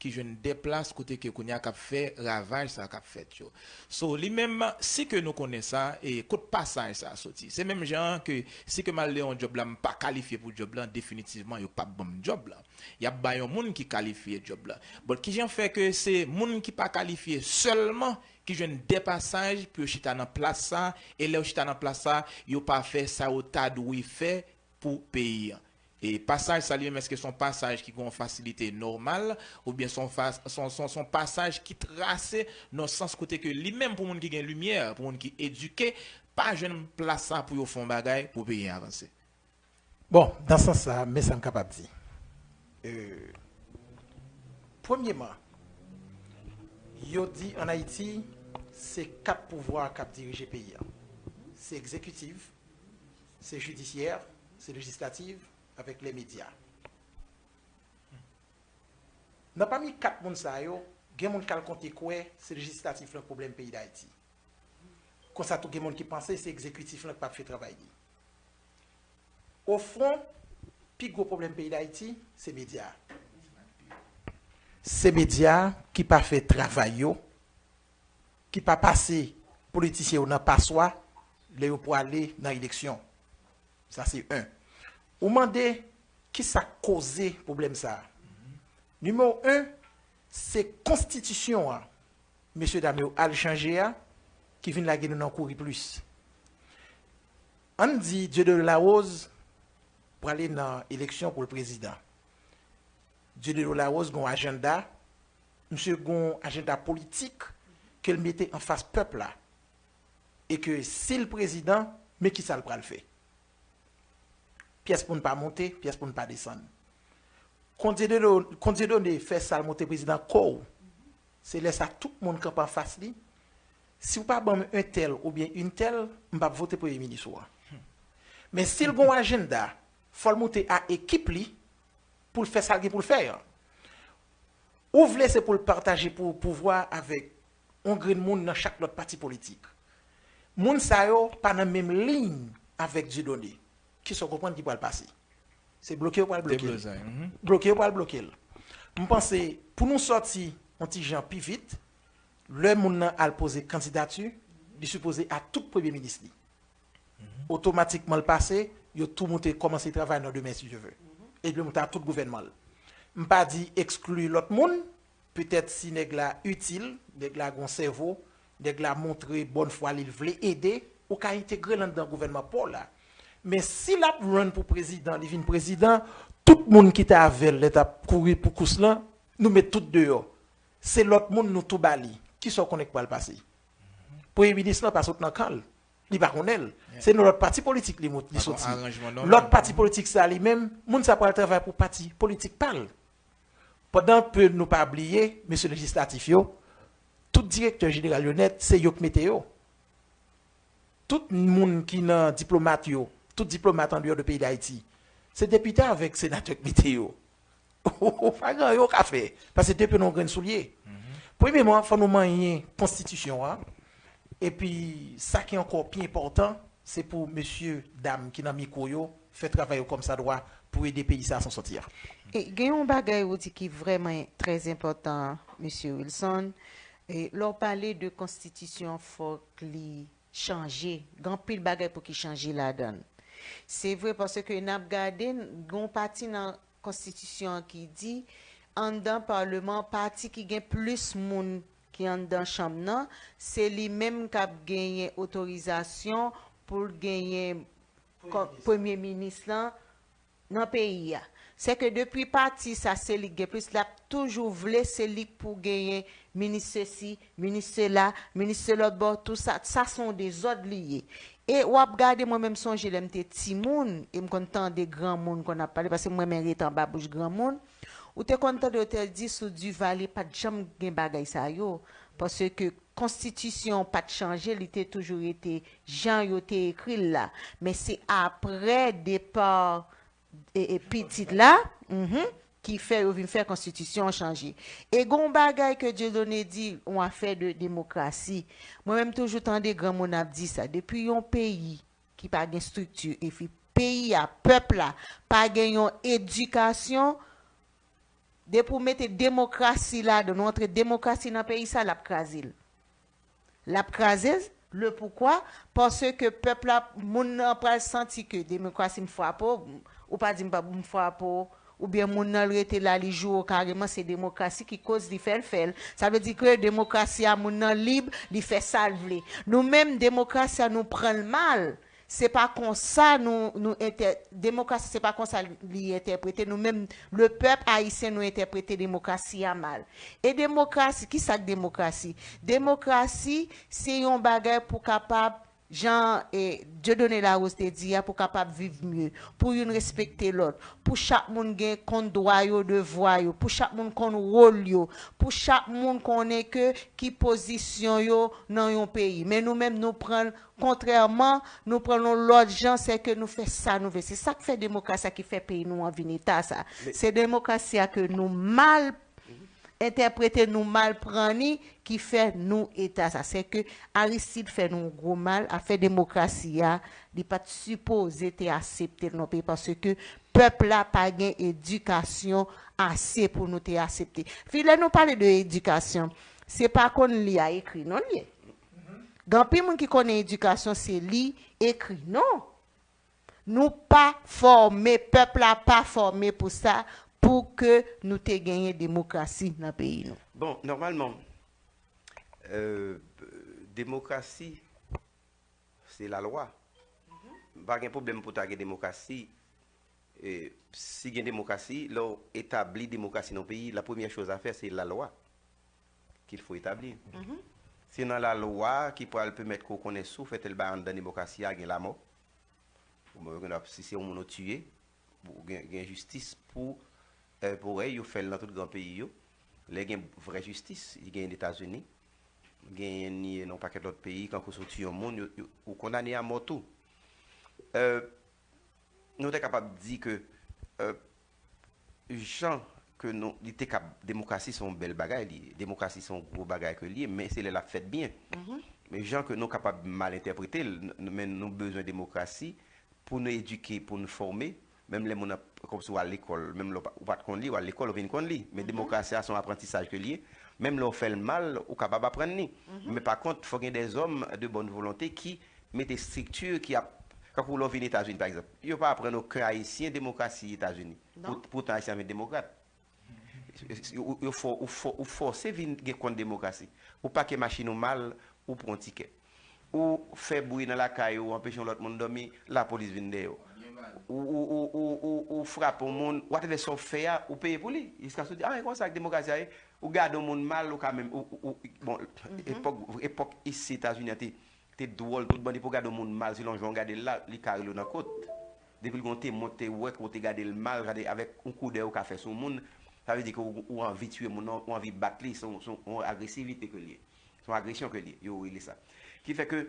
ki jwenn de plas kote ke kounye a k ap fè ravaj sa k ap fèt yo. So, li menm, si ke nou konnen sa, e kot pasaj sa a soti? Se menm jan ke si ke m al de yon djòb la, m pa kalifye pou djòb la, definitivman, yo p ap ban m djòb la. Y ap ba yon moun ki kalifye djòb la. But kijan fè ke se moun ki pa kalifye sèlman ki jwenn de pasaj pou yo chita nan plas sa, e lè yo chita nan plas sa, yo pa fè sa yo ta dwe fè pou peyi an? E pasaj sa li menm, èske se yon pasaj ki gen yon fasilite nòmal, oubyen se yon fa-, se yon, se yon, se yon pasaj ki trase nan sans kote ke li menm pou moun ki gen limyè, pou moun ki edike, pa jwenn plas sa pou yo fè yon bagay pou peyi an avanse? Bon, nan sans sa, men sa m kapab di. Euh, premyeman, yo di ann Ayiti, se kat pouvwa k ap dirije peyi a. Se egzekitif, se jidisyè, se lejislatif, avèk lè medya. Nan pami kat moun sa yo, gen moun k al konte kwè se lejislatif lan k pwoblèm peyi Dayiti. Konsa tou gen moun ki panse se egzekitif lan k p ap fè travay li. Ofon, pi gwo pwoblèm peyi Dayiti, se medya. Se medya ki pa fè travay yo, ki pa pase politisyen yo nan paswa lè yo pwale nan eleksyon. Sa se en. Ou mande kisa k koze pwoblèm sa a? Nimewo en, se konstitisyon an mesye dam yo al chanje a ki vin lage nou nan kouri plis. Ann di Dieudonné Larose prale nan eleksyon pou l prezidan. Dieudonné Larose gen yon ajanda, misye gen yon ajanda politik ke l mete anfas pèp la. E ke si l prezidan, men kisa l pral fè? Pyès pou n pa monte, pyès pou n pa desann. Kon Dieudonné, kon Dieudonné fè sa l monte prezidan kò w, se lè sa tout moun kanpe anfas li. Si w pa ban m entèl oubyen entèl, m p ap vote premye minis ou an. Men si l gen yon ajanda, fò l moute a ekip li pou l fè sa l gen pou l fè an. Ou vle se pou l pataje pou, pouvwa avèk yon grenn moun nan chak lòt pati politik. Moun sa yo pa nan menm liy avèk Dieudonné. Kisa w konprann ki pral pase? Se bloke yo pral bloke l. Deblozay, mhm. Bloke yo pral bloke l. M panse pou nou sòti yon ti jan pi vit, lè moun nan al poze kandidati, li sipoze a tout premye minis li. Otomatikman l pase, yo tou moute kòmanse travay nan demen si Dye vle. Epi moute a tout gouvènman l. M pa di ekskli lòt moun, petèt si nèg la itil, nèg la gon sèvo, nèg la montre bòn fwa li, l vle ede, ou ka entegre l anndan gouvènman pa w la. Men si l ap run pou prezidan, li vin prezidan, tout moun ki te avè l lè t ap kouri pou kous lan, nou met tout deyò. Se lòt moun nou tou ba li. Kisa w konnen k pral pase? Premye minis lan pa sot nan kan l. Li pa konnen l. Se nan lòt pati politik li mont, li soti. Lòt pati politik sa li menm, moun sa pral travay pou pati politik pa l. Pandan ke nou pa bliye, mesye lejislatif yo, tout direktè jeneral yo nèt, se yo k mete yo. Tout moun ki nan diplomat yo, tout diplomat andeyò de peyi Dayiti, se depite avèk senatè k mete yo. Ou pa gen anyen w ka fè, paske depi nan yon grenn soulye. Premyèman, fò nou manyen konstitisyon an. Epi, sa ki ankò pi enpòtan, se pou mesye, dam ki nan mikwo yo fè travay yo kòmsadwa pou ede peyi sa a s'en sortir. E gen yon bagay ou di ki vrèman trè enpòtan, mesye Wilson. E lè w pale de konstitisyon, fòk li chanje. Gen anpil bagay pou ki chanje ladan l. Se vre, paske n ap gade, gen yon pati nan konstitisyon an ki di, anndan palman an, pati ki gen plis moun ki anndan chanm nan, se li menm k ap genyen otorizasyon pou l genyen kò-, premye minis lan nan peyi a. Sèke depi pati sa se li k gen plis, l ap toujou vle se li k pou genyen minis sesi, minis sela, minis se lòt bò, tou sa, sa se yon dezòd li ye. E w ap gade, mwen menm sonje lè m te timoun, e m konn tande granmoun konn ap pale, paske m renmen rete anba bouch granmoun, ou te konn tande yo te di sou Duvalier pa t janm gen bagay sa yo, paske konstitisyon pa t chanje, li te toujou rete jan yo te ekri l la. Men se aprè depa e, e pitit la, mhm, ki fè yo vin fè konstitisyon an chanje. E gon bagay ke Dieudonné di, yon afè de demokrasi. Mwen menm toujou tande granmoun ap di sa. Depi yon peyi ki pa gen estrikti, epi peyi a, pèp la, pa gen yon edikasyon, depi w mete demokrasi ladan, nou antre demokrasi nan peyi sa, l ap kraze l. L ap kraze l. Le poukwa? Paske pèp la, moun nan pral santi ke demokrasi m frape w, ou pa di m pa m frape w, oubyen moun nan l rete la, li joure w kareman, se demokrasi ki koz li fè l fè l. Sa vle di ke demokrasi a, moun nan lib, li fè sa l vle. Nou menm, demokrasi a, nou pran l mal. Se pa konsa nou, nou entè-, demokrasi, se pa konsa li entèprete. Nou menm, le pèp ayisyen, nou entèprete demokrasi a mal. E demokrasi, ki sa k demokrasi? Demokrasi, se yon bagay pou kapab, jan, e, Dieudonné Larose te di a, pou kapab viv mye, pou youn respekte lòt, pou chak moun gen konn dwa yo, devwa yo, pou chak moun konn wòl yo, pou chak moun konnen ke ki pozisyon yo nan yon peyi. Men nou menm, nou pran l kontrèman, nou pran l yon lòt jan, se ke nou fè sa nou vle. Se sa k fè demokrasi a ki fè peyi nou an vin eta sa. Se demokrasi a ke nou mal entèprete, nou mal pran li, ki fè nou eta sa. Se ke Aristide fè nou gwo mal, afè demokrasi a, li pa t sipoze te aksepte l non pli, paske pèp la pa gen edikasyon ase pou nou te aksepte. Fi, lè nou pale de edikasyon, se pa konn li a ekri non l ye. Gen anpil moun ki konnen edikasyon se li, ekri non. Nou pa fòme, pèp la pa fòme pou sa, pou ke nou te genyen demokrasi nan peyi nou. Bon, nòmalman, euh, demokrasi, se lalwa. Pa gen pwoblèm pou ta gen demokrasi. E, si gen demokrasi, lè w etabli demokrasi nan yon peyi, la premyè choz a fè, se lalwa qu'il faut établir. Se nan lalwa ki pral pèmèt ke w konnen si w fè tèl bagay anndan demokrasi a, gen lamò. Ou mwen gen dwa, si se yon moun ou tiye, ou gen, gen jistis pou, eh, pou rèy yo fè l nan tout gran peyi yo. Lè gen vrè jistis, li genyen Etazini, genyen ni nan yon pakèt lòt peyi, kankou si w tiye yon moun, yo, yo, ou kondane a mò tou. Eh, nou te kapab di ke, eh, jan ke nou, li te kab, demokrasi se yon bèl bagay, li, demokrasi se yon gwo bagay ke li ye, men se lè l ap fèt byen. Men jan ke nou kapab mal entèprete l, n-, men nou bezwen demokrasi pou nou edike, pou nou fòme, menm lè moun ap, kòmsi w al lekòl, menm lè w pa, ou pa t konn li, w al lekòl, ou vin konn li. Men demokrasi a se yon aprantisaj ke li ye. Menm lè w fè l mal, ou kapab aprann li. Men pa kont, fò gen dèzòm de bòn volonte ki mete estrikti ki ap, kankou lè w vin Etazini, pa egzanp. Yo pa aprann okenn Ayisyen demokrasi Etazini. Pou-, poutan Ayisyen ap vin demokrat. Yo, yo fò-, ou fò-, ou fòse vin gen konn demokrasi. Ou pake machin ou mal, ou pran yon tikè. Ou fè bri nan lakay ou, anpeche yon lòt moun dòmi, lapolis vin dèyè w. Ou, ou, ou, ou, ou, ou frape yon moun, whatever sa w fè a, ou peye pou li. Jiskaske w di, ah, e konsa k demokrasi a ye. Ou gade yon moun mal, ou ka menm, ou, ou, ou, bon, epòk, epòk isi Etazini an te, te dwòl, tout bandi pou gade yon moun mal, selon jan w gade l la, li ka rele w nan kot. Depi l gen yon temwen k te wè ke w te gade l mal, gade avèk yon koudèy ou ka fè sou moun, Sa vle di ke ou, ou anvi tiye moun nan, ou anvi bat li, se yon, se yon agresivite ke l ye. Se yon agresyon ke l ye, yo rele sa. Ki fè ke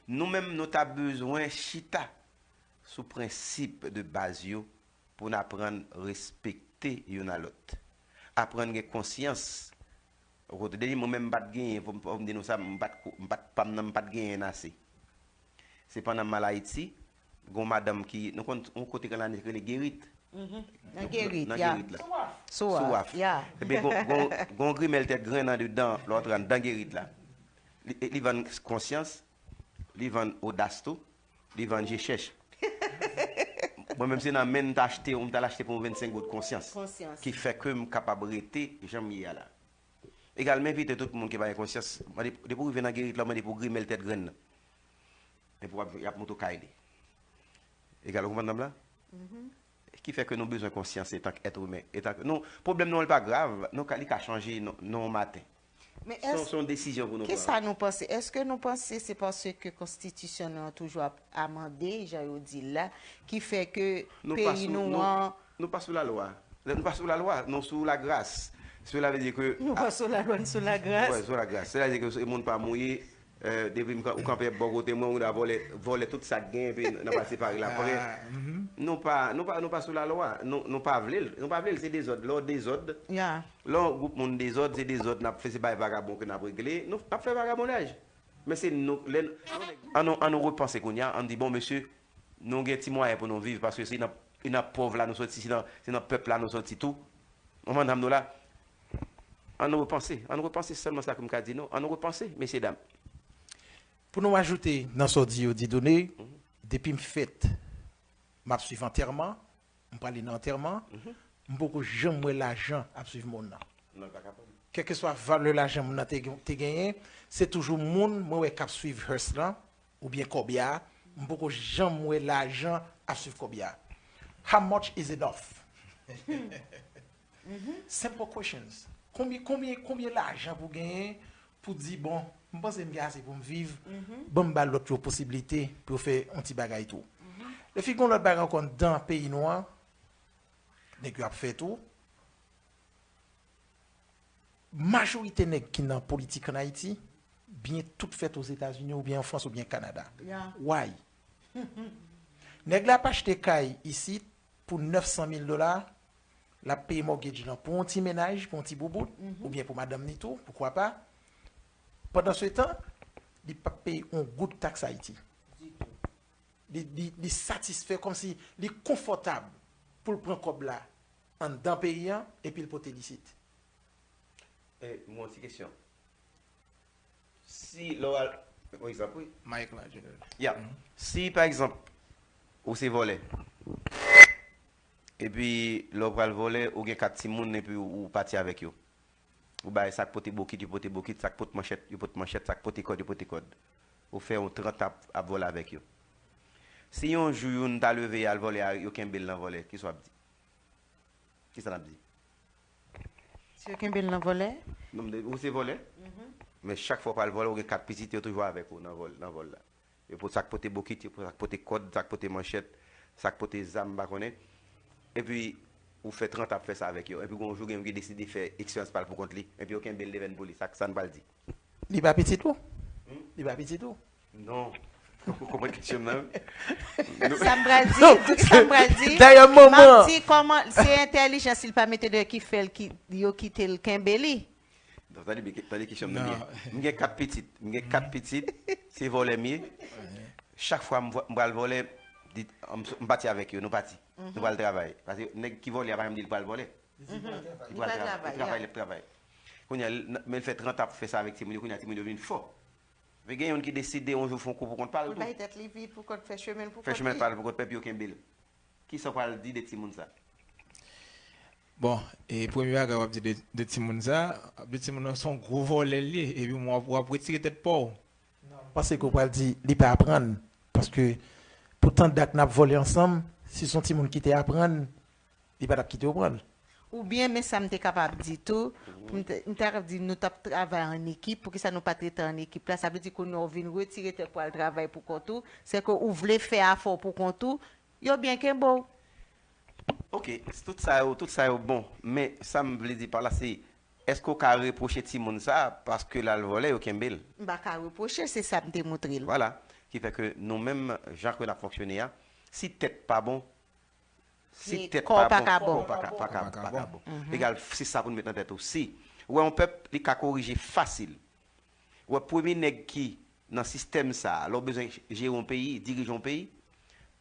nou menm, nou ta bezwen chita sou prensip de baz yo pou n aprann respekte youn a lòt. Aprann gen konsyans. Ou kote, dènye mwen menm, m pa t genyen, fò m, fò m di nou sa, m pa t ko-, m pa t, pa m nan, m pa t genyen ase. Se pandan m al Ayiti, gon madanm ki, nou konn yon kote Grann Lane ki rele Gerit. Nan Gerit, nan ya. Gerit la. Sou Waf, ya. Ebyen, gon, gon, gon grimèl tèt grenn andedan, lè w antre anndan Gerit la. Li, li vann konsyans, li vann odas tou, li vann je chèch. Mwen menm se nan men m ta achte, m ta al achte pou yon vennsenk goud konsyans. Konsyans. Ki fè ke m kapab rete jan m ye a la. Egal, m envite tout moun ki pa gen konsyans, mande, depi w rive nan Gerit la, mande pou grimèl tèt grenn nan. Epi w ap, y ap montre w kay li. Egal, ou konprann nonm la? Ki fè ke nou bezwen konsyans etanke èt imen. Etanke, nou, pwoblèm nou an, li pa grav, nou ka, li ka chanje nan, nan yon maten. Men se yon, se yon desizyon pou nou pran. Kisa nou panse? Èske nou panse se paske konstitisyon nou an toujou ap amande, jan yo di l la, ki fè ke peyi nou an... Nou pa sou lalwa. Nou pa sou lalwa, nou sou lagras. Sela vle di ke... Nou pa sou lalwa, nou sou lagras. Wi, sou lagras. Sela vle di ke se moun pa mouye, eh, depi m ka-, ou kanpe bò kote mwen, ou la vòlè, vòlè tout sa k gen, epi n ap al separe l apre. Nou pa, nou pa, nou pa sou lalwa. Nou, nou pa vle l, nou pa vle l, se dezòd. Lè w dezòd, lè yon gwoup moun dezòd, se dezòd n ap fè, se bay vagabon ke n ap regle. Nou, n ap fè vagabondaj. Men se nou, lè, ann nou, ann nou repanse kounye a, ann di, bon, mesye, nou gen ti mwayen pou nou viv, paske se nan, se nan pòv la nou soti, se nan, se nan pèp la nou soti tou. Ou konprann sa m di w la? Ann nou repanse, ann nou repanse, sèlman sa ke m ka di nou, ann nou repanse, mesye dam. Pou nou ajoute nan sa w di yo, Dieudonné, depi m fèt, m ap swiv antèman, m prale nan antèman, m poko janm wè lajan ap swiv moun nan. Non, l pa kapab. Kèlkeswa valè lajan moun nan te, te genyen, se toujou moun mwen wè k ap swiv hearse lan, oubyen kòbya a, m poko janm wè lajan ap swiv kòbya a. How much is enough? Simple questions. Konbyen, konbyen, konbyen lajan pou genyen pou di, bon, m panse m gen ase pou m viv, ban m ba lòt yo posiblite pou yo fè yon ti bagay tou. Epi gon lòt bagay ankò anndan peyi nou an, nèg yo ap fè tou. Majorite nèg ki nan politik ann Ayiti, byen tout fèt Ozetazini oubyen an Frans oubyen Kanada. Why? Nèg la ap achte kay isit pou nèf san mil dola, l ap peye mortgage lan pou yon ti mennaj, pou yon ti boubout, oubyen pou madanm ni tou, poukwa pa. Pandansetan, li p ap peye yon goud taks Ayiti. Li, li, li satisfè, kòmsi li konfòtab pou l pran kòb la anndan peyi an, epi l pote l isit. E, m gen yon ti kesyon. Si lè w al, yon egzanp, wi. Mike la, General. Ya. Si, pa egzanp, ou se vòlè, epi lè w pral vòlè, ou gen kat timoun, epi ou pati avèk yo. Ou bay sa k pote bokit, yo pote bokit, sa k pot manchèt, yo pot manchèt, sa k pote kòd, yo pote kòd. Ou fè yon trant ap, ap vòlè avèk yo. Si yon jou youn ta leve al vòlè, yo kenbe l nan vòlè, kisa w ap di? Kisa n ap di? Si yo kenbe l nan vòlè? Non, m di, ou se vòlè. Men chak fwa w pral vòlè, ou gen kat pitit, yo toujou avèk ou nan vòl, nan vòl la. Yo pot sa k pote bokit, yo pot sa k pote kòd, sa k pote manchèt, sa k pote zam, m pa konnen. Epi, ou fè trant ap fè sa avèk yo. Epi, gon jou, gen youn ki deside fè eksperyans pa l pou kont li. Epi, yo kenbe l, devenn pou li. Sa, sa n pral di? Li pa pitit ou? Li pa pitit ou? Non. Ou konprann kesyon m nan? Sa m pral di, sa m pral di. Dayè, manman. M ap di kòman, se entèlijans li pa mete deyò ki fè l ki, yo kite l kenbe li. Non, tande byen, tande kesyon m nan byen. M gen kat pitit. M gen kat pitit. Se vòlè m ye. Chak fwa m vwa-, m pral vòlè, di, m, m pati avèk yo, nou pati. Nou pral travay. Paske nèg ki vòlè a pa janm di l pral vòlè. Li pral travay, li travay, li ap travay. Kounye a, l, men l fè trant ap fè sa avèk timoun yo, kounye a timoun yo vin fò. Men gen youn ki deside yon jou fè yon kou pou kont pa l tou. Pou l bay tèt li vi, pou kont fè chemen l pou kont li. Fè chemen pa l pou kont, epi yo kenbe l. Kisa w pral di de timoun sa? Bon, e premye bagay w ap di de, de timoun sa, w ap di timoun nan se yon gwo vòlè l ye, epi w ap, w ap retire tèt pa w. Non, m panse ke w pral di li pa aprann, paske pou tan dat n ap vòlè ansanm, si se yon timoun ki te aprann, li pa t ap kite w pran l. Oubyen, men sa m te kapab di tou, pou m te, m te kapab di nou t ap travay an ekip, poukisa nou pa t rete an ekip la? Sa vle di kounye a w vin retire tèt pou al travay pou kont ou, se ke ou vle fè afè w pou kont ou, yo byen kenbe w. Ok, tout sa yo, tout sa yo bon. Men sa m vle di pa la, se, èske w ka repwoche timoun sa a paske l al vòlè, yo kenbe l? M pa ka repwoche, se sa m te montre l. Vwala. Ki fè ke nou menm, jan ke n ap fonksyone a, si tèt pa bon, si tèt pa bon, kò pa ka bon. Kò pa ka, pa ka, pa ka bon. Egal, se sa pou n met nan tèt ou. Si ou wè yon pèp, li ka korije fasil. Ou wè premye nèg ki nan sistèm sa a, lè w bezwen jere yon peyi, dirije yon peyi,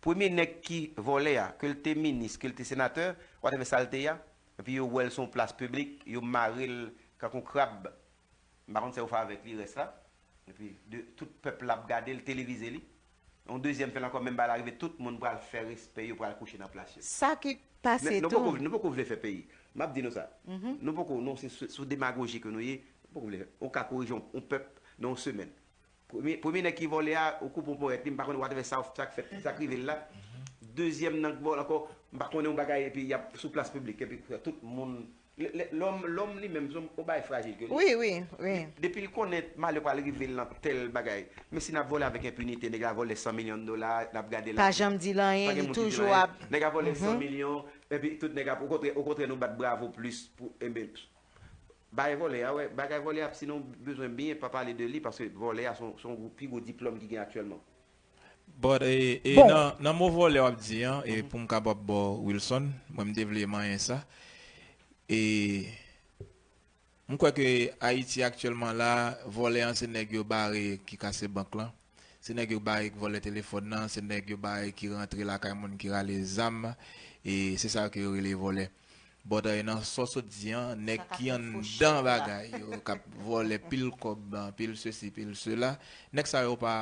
premye nèg ki vòlè a, ke l te minis, ke l te senatè, whatever sa l te ye a, epi yo wè l sou yon plas piblik, yo mare l kankou krab. M pa konn sa yo fè avèk li rès la. Epi de, tout pèp la ap gade l, televize li. Yon dezyèm fè l ankò, menm bagay la rive, tout moun pral fè respè yo, pral kouche nan plas yo. Sa ki pase tou. Men nou poko, nou poko vle fè peyi. M ap di nou sa. Nou poko, nou se sou, sou demagoji ke nou ye. Nou poko vle fè. Ou ka korije yon, yon pèp nan yon semèn. Premye, premye nèg ki vòlè a, ou koupe yon ponyèt li, m pa konnen whatever sa, sa k fèt, sa k rive l la. Dezyèm nan k vòlè ankò, m pa konnen yon bagay, epi y ap sou plas piblik, epi tout moun Lè, lè, lòm, lòm li menm, se yon bagay frajil ke li. Wi, wi, wi. Depi l konnen malè pral rive l nan tèl bagay. Men si n ap vòlè avèk enpinite, nèg la vòlè san milyon dola, n ap gade l. Pa janm di l anyen, li toujou ap. Nèg la vòlè san milyon, epi tout nèg ap, okontrè, okontrè, nou bat bravo plis pou, enben, bagay vòlè a, wè, bagay vòlè a, si nou bezwen byen pa pale de li, paske vòlè a, se yon, se yon gwo, pi gwo diplòm ki gen aktyèlman. But, e, e nan, nan mo vòlè w ap di an, e pou m kapab ba w Wilson, mwen m te vle manyen sa. E m kwè ke Ayiti aktyèlman la, vòlè an se nèg yo bare ki kase bank lan. Se nèg yo bare ki vòlè telefòn nan, se nèg yo bare ki rantre lakay moun ki rale zam. E se sa ke yo rele vòlè. But, eh, nan sa w sot di an, nèg ki anndan bagay yo, k ap vòlè pil kòb, pil sesi, pil sela, nèg sa yo pa,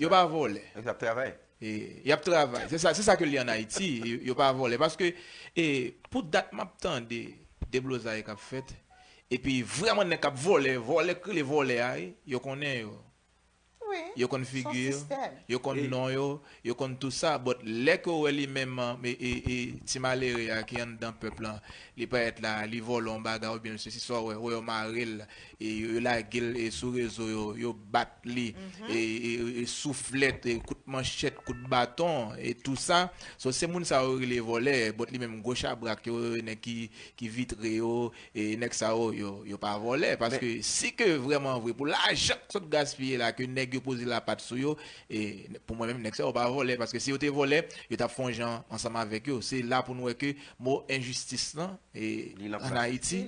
yo pa vòlè. Nèg sa ap travay. E, y ap travay. Se sa, se sa ke l ye an Ayiti, yo, yo pa vòlè. Paske, e, pou dat m ap tande deblozay k ap fèt, epi vrèman nèg k ap vòlè, vòlè k rele vòlè a, yo konnen yo. Yo konn figi yo, yo konn non yo, yo konn tou sa, but lè ke w wè li menm, e, e, e, ti malere a ki anndan pèp lan, li parèt la, li vòlè yon bagay oubyen l sesi, sa w wè, wè yo mare l, e, yo, yo lage l, e, sou rezo yo, yo bat li, e, e, e, souflèt, e, kout manchèt, kout baton, e tou sa. So, se moun sa yo rele vòlè, but li menm gwo chabrak yo, nèg ki, ki vitre yo, e nèg sa yo, yo, yo pa vòlè. Paske si ke vrèman vre, pou lajan k sot gaspiye la, ke nèg yo poze lapat sou yo, e pou mwen menm, nèg sa yo pa vòlè. Paske si yo te vòlè, yo t ap fè yon jan ansanm avèk yo. Se la pou nou wè ke mo enjistis lan, e, an Ayiti,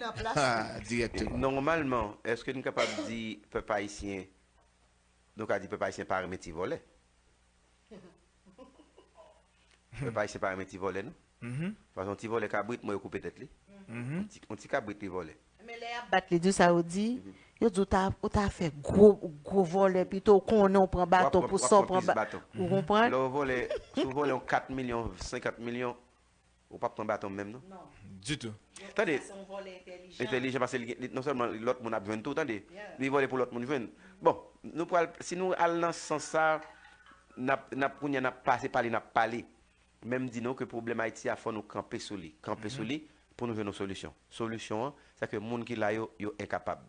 dirèkteman. Nòmalman, èske n kapab di pèp ayisyen, nou ka di pèp ayisyen pa renmen ti vòlè? Pèp ayisyen pa renmen ti vòlè, non? Paske yon ti vòlè kabrit, mwen yo koupe tèt li. Yon ti, yon ti kabrit li vòlè. Men lè y ap bat li, di sa yo di, yo di w ta, ou ta fè gwo, gwo vòlè pito, w konnen w pran baton pou sa w pran baton. Ou konprann? Lè w vòlè, si w vòlè yon kat milyon, senkant milyon, ou p ap pran baton menm, non? Ditou. Tande, entèlijan, paske li gen, li, non sèlman lòt moun ap jwenn tou, tande. Li vòlè pou lòt moun jwenn. Bon, nou pral, si nou al nan sans sa, n ap, n ap, kounye a n ap pase pale, n ap pale. Men m di nou ke pwoblèm Ayiti a, fò nou kanpe sou li. Kanpe sou li pou nou jwenn yon solisyon. Solisyon an, se ke moun ki la yo, yo enkapab.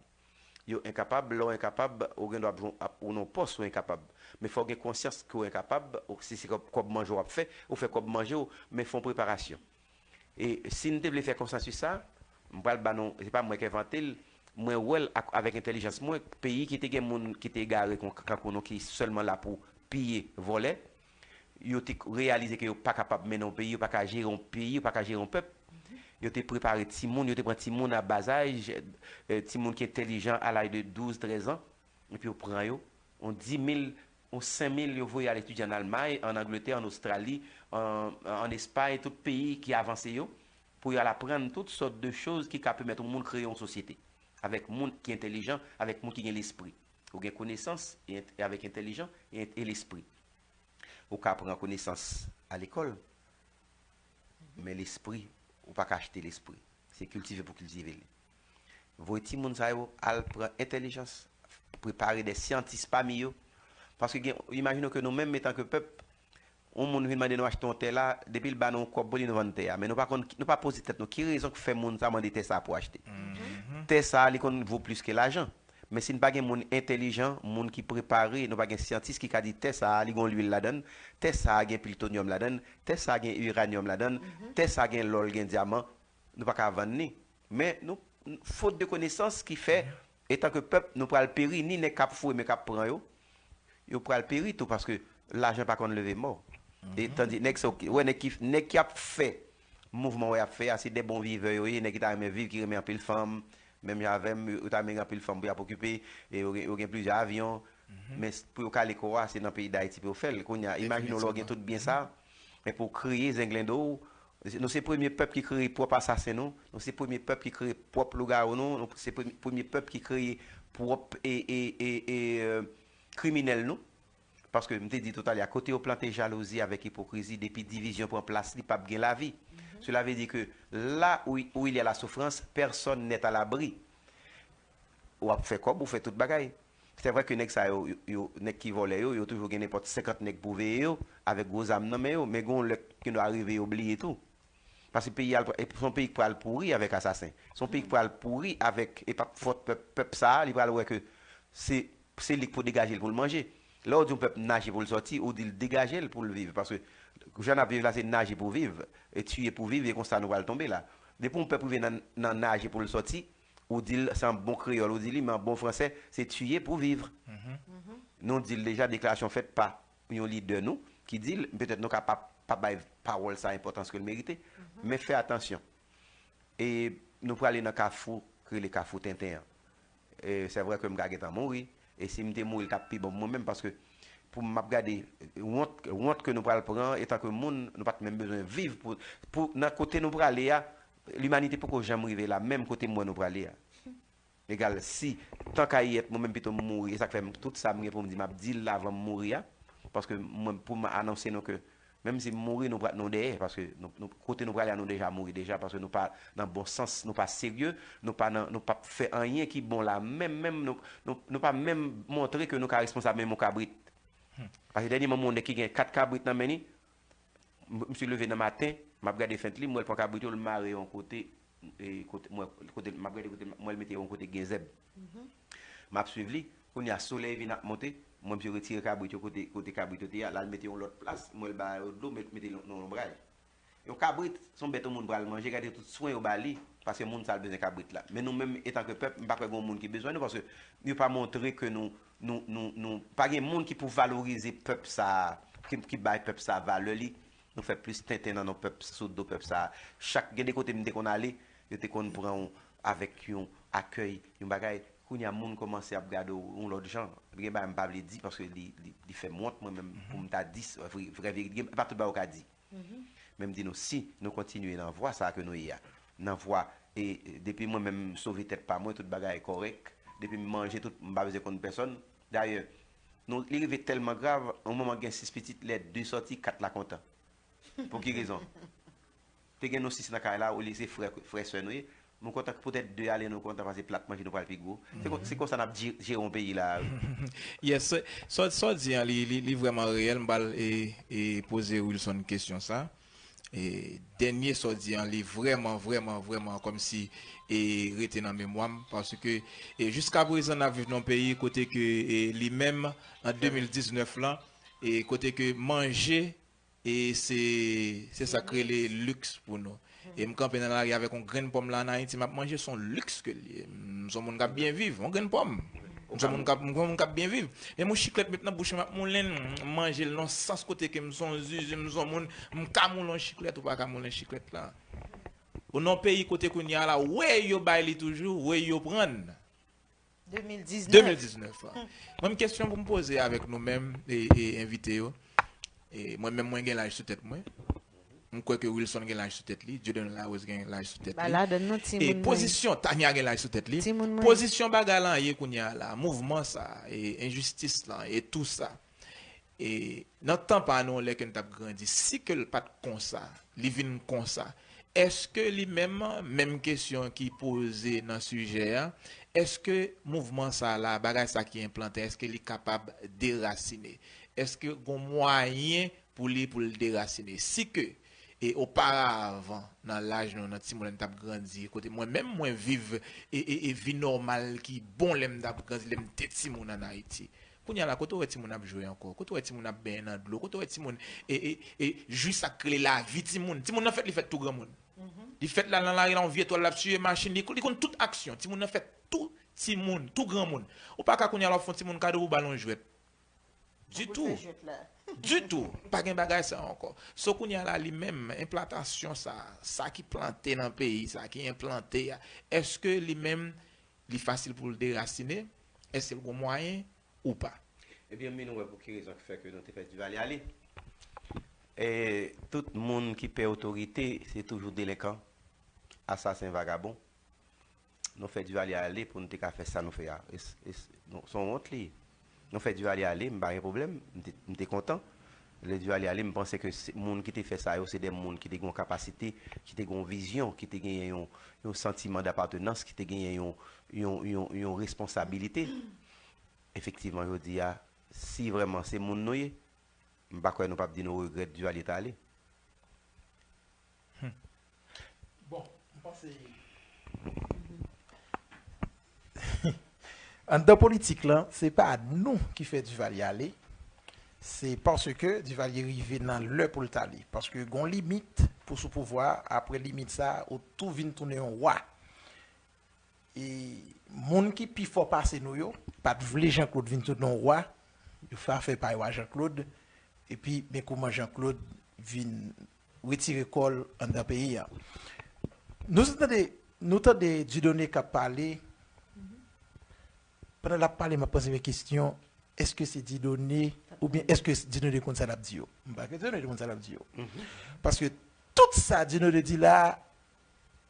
Yo enkapab, lè w enkapab, ou gen dwa ap jwenn, ap, ou nan pòs, ou enkapab. Men fò w gen konsyans ke w enkapab, ou, si se kòb, kòb manje w ap fè, ou fè kòb manje w, men fè yon preparasyon. E si n te vle fè konsansis sa, m pral ba nou, se pa mwen k envante l, mwen wè l ak, avèk entèlijans mwen, peyi ki te gen moun ki te egare kon, kankou nou, ki sèlman la pou piye, vòlè, yo te reyalize ke yo pa kapab mennen yon peyi, yo pa ka jere yon peyi, yo pa ka jere yon pèp. Yo te prepare timoun, yo te pran timoun a ba zaj, eh, timoun ki entèlijan a laj de douz, trèz an, epi yo pran yo, yon dis mil, yon senk mil, yo voye al etidye ann Almay, ann Angletè, ann Ostrali, ann, ann Espay, tout peyi ki avanse yo, pou yo al aprann tout sòt de choz ki ka pèmèt yon moun kreye yon sosyete, avèk moun ki entèlijan, avèk moun ki gen lespri. Ou gen konesans e ent-, e avèk entèlijan e, e lespri. Ou ka pran konesans a lekòl, men lespri, ou pa ka achte lespri. Se kiltive pou kiltive li. Voye timoun sa yo al pran entèlijans, prepare de syantis pami yo. Paske gen, imajine w ke nou menm, etanke pèp, yon moun vin mande nou achte yon tè la, depi l ba nou yon kòb pou li, nou vann tè a. Men nou pa konn, nou pa poze tèt nou, ki rezon k fè moun sa mande tè sa pou achte? Tè sa, li konn vo plis ke lajan. Men si n pa gen moun entèlijan, moun ki prepare, nou pa gen syantis ki ka di tè sa a, li gen lwil ladan l, tè sa a gen plitonyòm ladan l, tè sa a gen iranyòm ladan l, tè sa a gen lò l, gen dyaman, nou pa ka vann li. Men nou, fot de konesans ki fè, etanke pèp, nou pral peri, ni nèg k ap foure men k ap pran yo, yo pral peri tou, paske lajan pa konn leve mò. E tandi nèg sa, w wè nèg ki, nèg ki ap fè mouvman w ap fè a, se de bon vivè yo ye, nèg ki ta renmen viv, ki renmen anpil fanm, menm jan avè m, yo ta renmen gen anpil fanm pou y ap okipe, e yo gen, yo gen plizyè avyon, men s- pou yo kale kò a, se nan peyi Dayiti pou yo fè l. Kounye a, imajine w lè w gen tout byen sa, men pou w kreye zenglendo w, nou se premye pèp ki kreye pwòp asasen nou, nou se premye pèp ki kreye pwòp lougawou nou, nou se premye, premye pèp ki kreye pwòp e, e, e, e, e, kriminèl nou. Paske m te di toutalè a, kote yo plante jalouzi avèk ipokrizi, depi divizyon pran plas, li p ap gen lavi. Cela veut dire que là où, où il y a la souffrance, personne n'est à l'abri. W ap fè kòb, ou fè tout bagay. Se vre ke nèg sa yo, yo, yo- nèg ki vòlè yo, yo toujou gen nenpòt senkant nèg pou veye yo, avèk gwo zam nan men yo, men gon lè ke nou arive yo bliye tou. Paske peyi a, se yon peyi ki pral pouri avèk asasen. Se yon peyi ki pral pouri avèk, e p ap fòt pèp, pèp sa a, li pral wè ke se, se li k pou degaje l pou l manje. Lè w di yon pèp naje pou l sòti, ou di l degaje l pou l viv. Paske jan n ap viv la, se naje pou viv, e tiye pou viv, e konsa nou pral tonbe la. Depi yon pèp rive nan, nan naje pou l sòti, ou di l, se an bon kreyòl, ou di li, men an bon fransè, se tiye pou viv. Nou di l deja, deklarasyon fèt pa yon lidè nou ki di l, petèt nou ka pa, pa bay pawòl sa enpòtans ke l merite, men fè atansyon. E nou prale nan kafou, ki rele Kafou Tenten an. E se vre ke m ka gentan mouri, e si m te mouri, l t ap pi bon pou mwen menm, paske pou m ap gade wont, wont ke nou pral pran, etanke moun, nou pa t menm bezwen viv pou, pou, nan kote nou prale a, limanite poko janm rive la, menm kote m wè nou prale a. Egal, si, tan ka yèt, mwen menm pito m mouri, e sa k fè m, tout sa m gen pou m di, m ap di l avan m mouri a, paske mwen, pou m anonse nou ke, menm si m mouri, nou pral, nou dèyè, paske nou, nou, kote nou prale a, nou deja mouri deja, paske nou pa nan bon sans, nou pa serye, nou pa nan, nou p ap fè anyen ki bon la, menm, menm, nou, nou, nou pa menm montre ke nou ka responsab menm yon kabrit. Paske dènyèman, m wè yon nèg ki gen kat kabrit nan men li, M- misye leve nan maten, m ap gade fent li, m wè l pran kabrit yo, l mare yo yon kote, e, kote, m wè, kote, m ap gade kote, m wè l mete yo yon kote gen zèb. M ap swiv li, kounye a solèy vin ap monte, m wè misye retire kabrit yo kote, kote kabrit yo te ye a, l al mete yo yon lòt plas, m wè l ba yo dlo, met, mete yo nan yon lonbray. Yon kabrit, se yon bèt yon moun pral manje, gade tout swen yo ba li, paske moun sa l bezwen kabrit la. Men nou menm, etanke pèp, m pa kwè gen yon moun ki bezwen nou, paske yo pa montre ke nou, nou, nou, nou, pa gen moun ki pou valorize pèp sa a, ki, ki bay pèp sa a valè li. Nou fè plis tenten nan non pèp, sou do pèp sa a. Chak, gen de kote m te konn ale, yo te konn pran w avèk yon akèy, yon bagay. Kounye a, moun kòmanse ap gade w yon lòt jan. Gen bagay m pa vle di, paske li, li, li fè m wont, mwen menm, pou m ta di, s- vre, vrè verite. Gen, pa tout bagay ou ka di. Men m di nou, si nou kontinye nan vwa sa a ke nou ye a, nan vwa, e, e, depi mwen menm m sove tèt pa mwen, tout bagay kòrèk, depi m manje, tout, m pa bezwen konn pèsòn. Dayè, nou, li rive tèlman grav, yon manman gen sis pitit, lè de sòti, kat la kontan. Pou ki rezon? Te gen nou sis nan kay la, olye se frè, frè sè nou ye. Nou kontan, poutèt de ale, nou kontan, paske plat manje nou pral pi gwo. Se kon- se konsa n ap je- jere yon peyi la. Yes, sa, sa w di an, li, li, li vrèman reyèl. M pral, e, e, poze Wilson kesyon sa. E, dènye sa w di an, li vrèman, vrèman, vrèman, kòmsi, e, rete nan memwa m, paske, e, jiska prezan, n ap viv nan yon peyi kote ke, e, li menm, an de mil diznèf lan, e, kote ke manje, e se, se sa k rele liks pou nou. E m kanpe nan lari avèk yon grenn pòm la an Ayiti, m ap manje, se yon liks ke l ye. M se yon moun k ap byen viv, yon grenn pòm. M se yon moun k ap, m se yon moun k ap byen viv. Men yon chiklèt met nan bouch mwen, m ap moulen l, m manje l nan sans kote ke m se yon zuzu, m se yon moun, m ka moulen yon chiklèt, ou pa ka moulen chiklèt la. Ou nan yon peyi kote kounye a la, wè yo bay li toujou, wè yo pran l. de mil diznèf. de mil diznèf la. Mwen, m kesyon pou m poze avèk nou menm, e, e envite yo. E mwen menm, mwen gen laj sou tèt mwen. M kwè ke Wilson gen laj sou tèt li, Dieudonné Larose gen laj sou tèt li. Ba ladan nou, e timoun mwen. Pozisyon, Tania gen laj sou tèt li. Timoun mwen. Pozisyon bagay lan ye kounye a la, mouvman sa, e enjistis lan, e tou sa. E nan tan pa nou, lè ke n t ap grandi, si ke l pa t konsa, li vin konsa, èske li menm, menm kesyon ki poze nan sijè a, èske mouvman sa la, bagay sa ki enplante, èske li kapab derasine? Èske gon mwayen pou li, pou l derasine? Si ke e oparavan, nan laj nou, nan timoun lè n t ap grandi, kote mwen menm mwen viv e, e, e vi nòmal ki bon lè m t ap grandi, lè m te timoun ann Ayiti. Kounye a la, kote w wè timoun ap jwe ankò? Kote w wè timoun ap benyen nan dlo? Kote w wè timoun e, e, e jwi sa k rele lavi timoun? Timoun nan fèt, li fèt tou granmoun. Li fèt la nan lari la, yon vye twal l ap siye machin, li, li konn tout aksyon. Timoun nan fèt tou timoun, tou granmoun. Ou pa ka kounye a la w ap fè yon timoun kado pou ba l yon jwèt. Ditou. Ditou. Pa gen bagay sa ankò. So kounye a la li menm, enplantasyon sa, sa ki plante nan peyi, sa ki enplante a, èske li menm, li fasil pou l derasine? Èske l gon mwayen ou pa? Ebyen, men nou wè pou ki rezon ki fè ke nou te fè Divalye ale. E tout moun ki pè otorite, se toujou delenkan, asasen, vagabon. Nou fè Divalye ale pou nou te ka fè sa nou fè a. E s- e s- nou- se yon wont li ye. Nou fè Divalye ale, m pa gen pwoblèm, m te, m te kontan. Lè Divalye ale, m panse ke se- moun ki te fè sa yo, se de moun ki te gen yon kapasite, ki te gen yon vizyon, ki te genyen yon, yon santiman dapatenans, ki te genyen yon, yon, yon, yon responsabilite. Efektivman, jodi a, si vrèman se moun nou ye, m pa kwè nou p ap di nou regrèt Divalye t ale. Bon, m panse anndan politik lan, se pa nou ki fè Divalye ale. Se paske Divalye rive nan lè pou l t ale. Paske gon limit pou sou pouvwa a, apre limit sa a, ou tou vin tounen yon wa. E moun ki pi fò pase nou yo, pa t vle Jean Claude vin tounen yon wa, yo fè afè pa yo a Jean Claude, epi men kouman Jean Claude vin retire kò l anndan peyi a. Nou tande, nou tande Dieudonné k ap pale, pandan l ap pale, m ap poze men kesyon, èske se Dieudonné, oubyen èske Dieudonné konn sa l ap di yo? M pa kwè Dieudonné konn sa l ap di yo. Paske tout sa Dieudonné di la,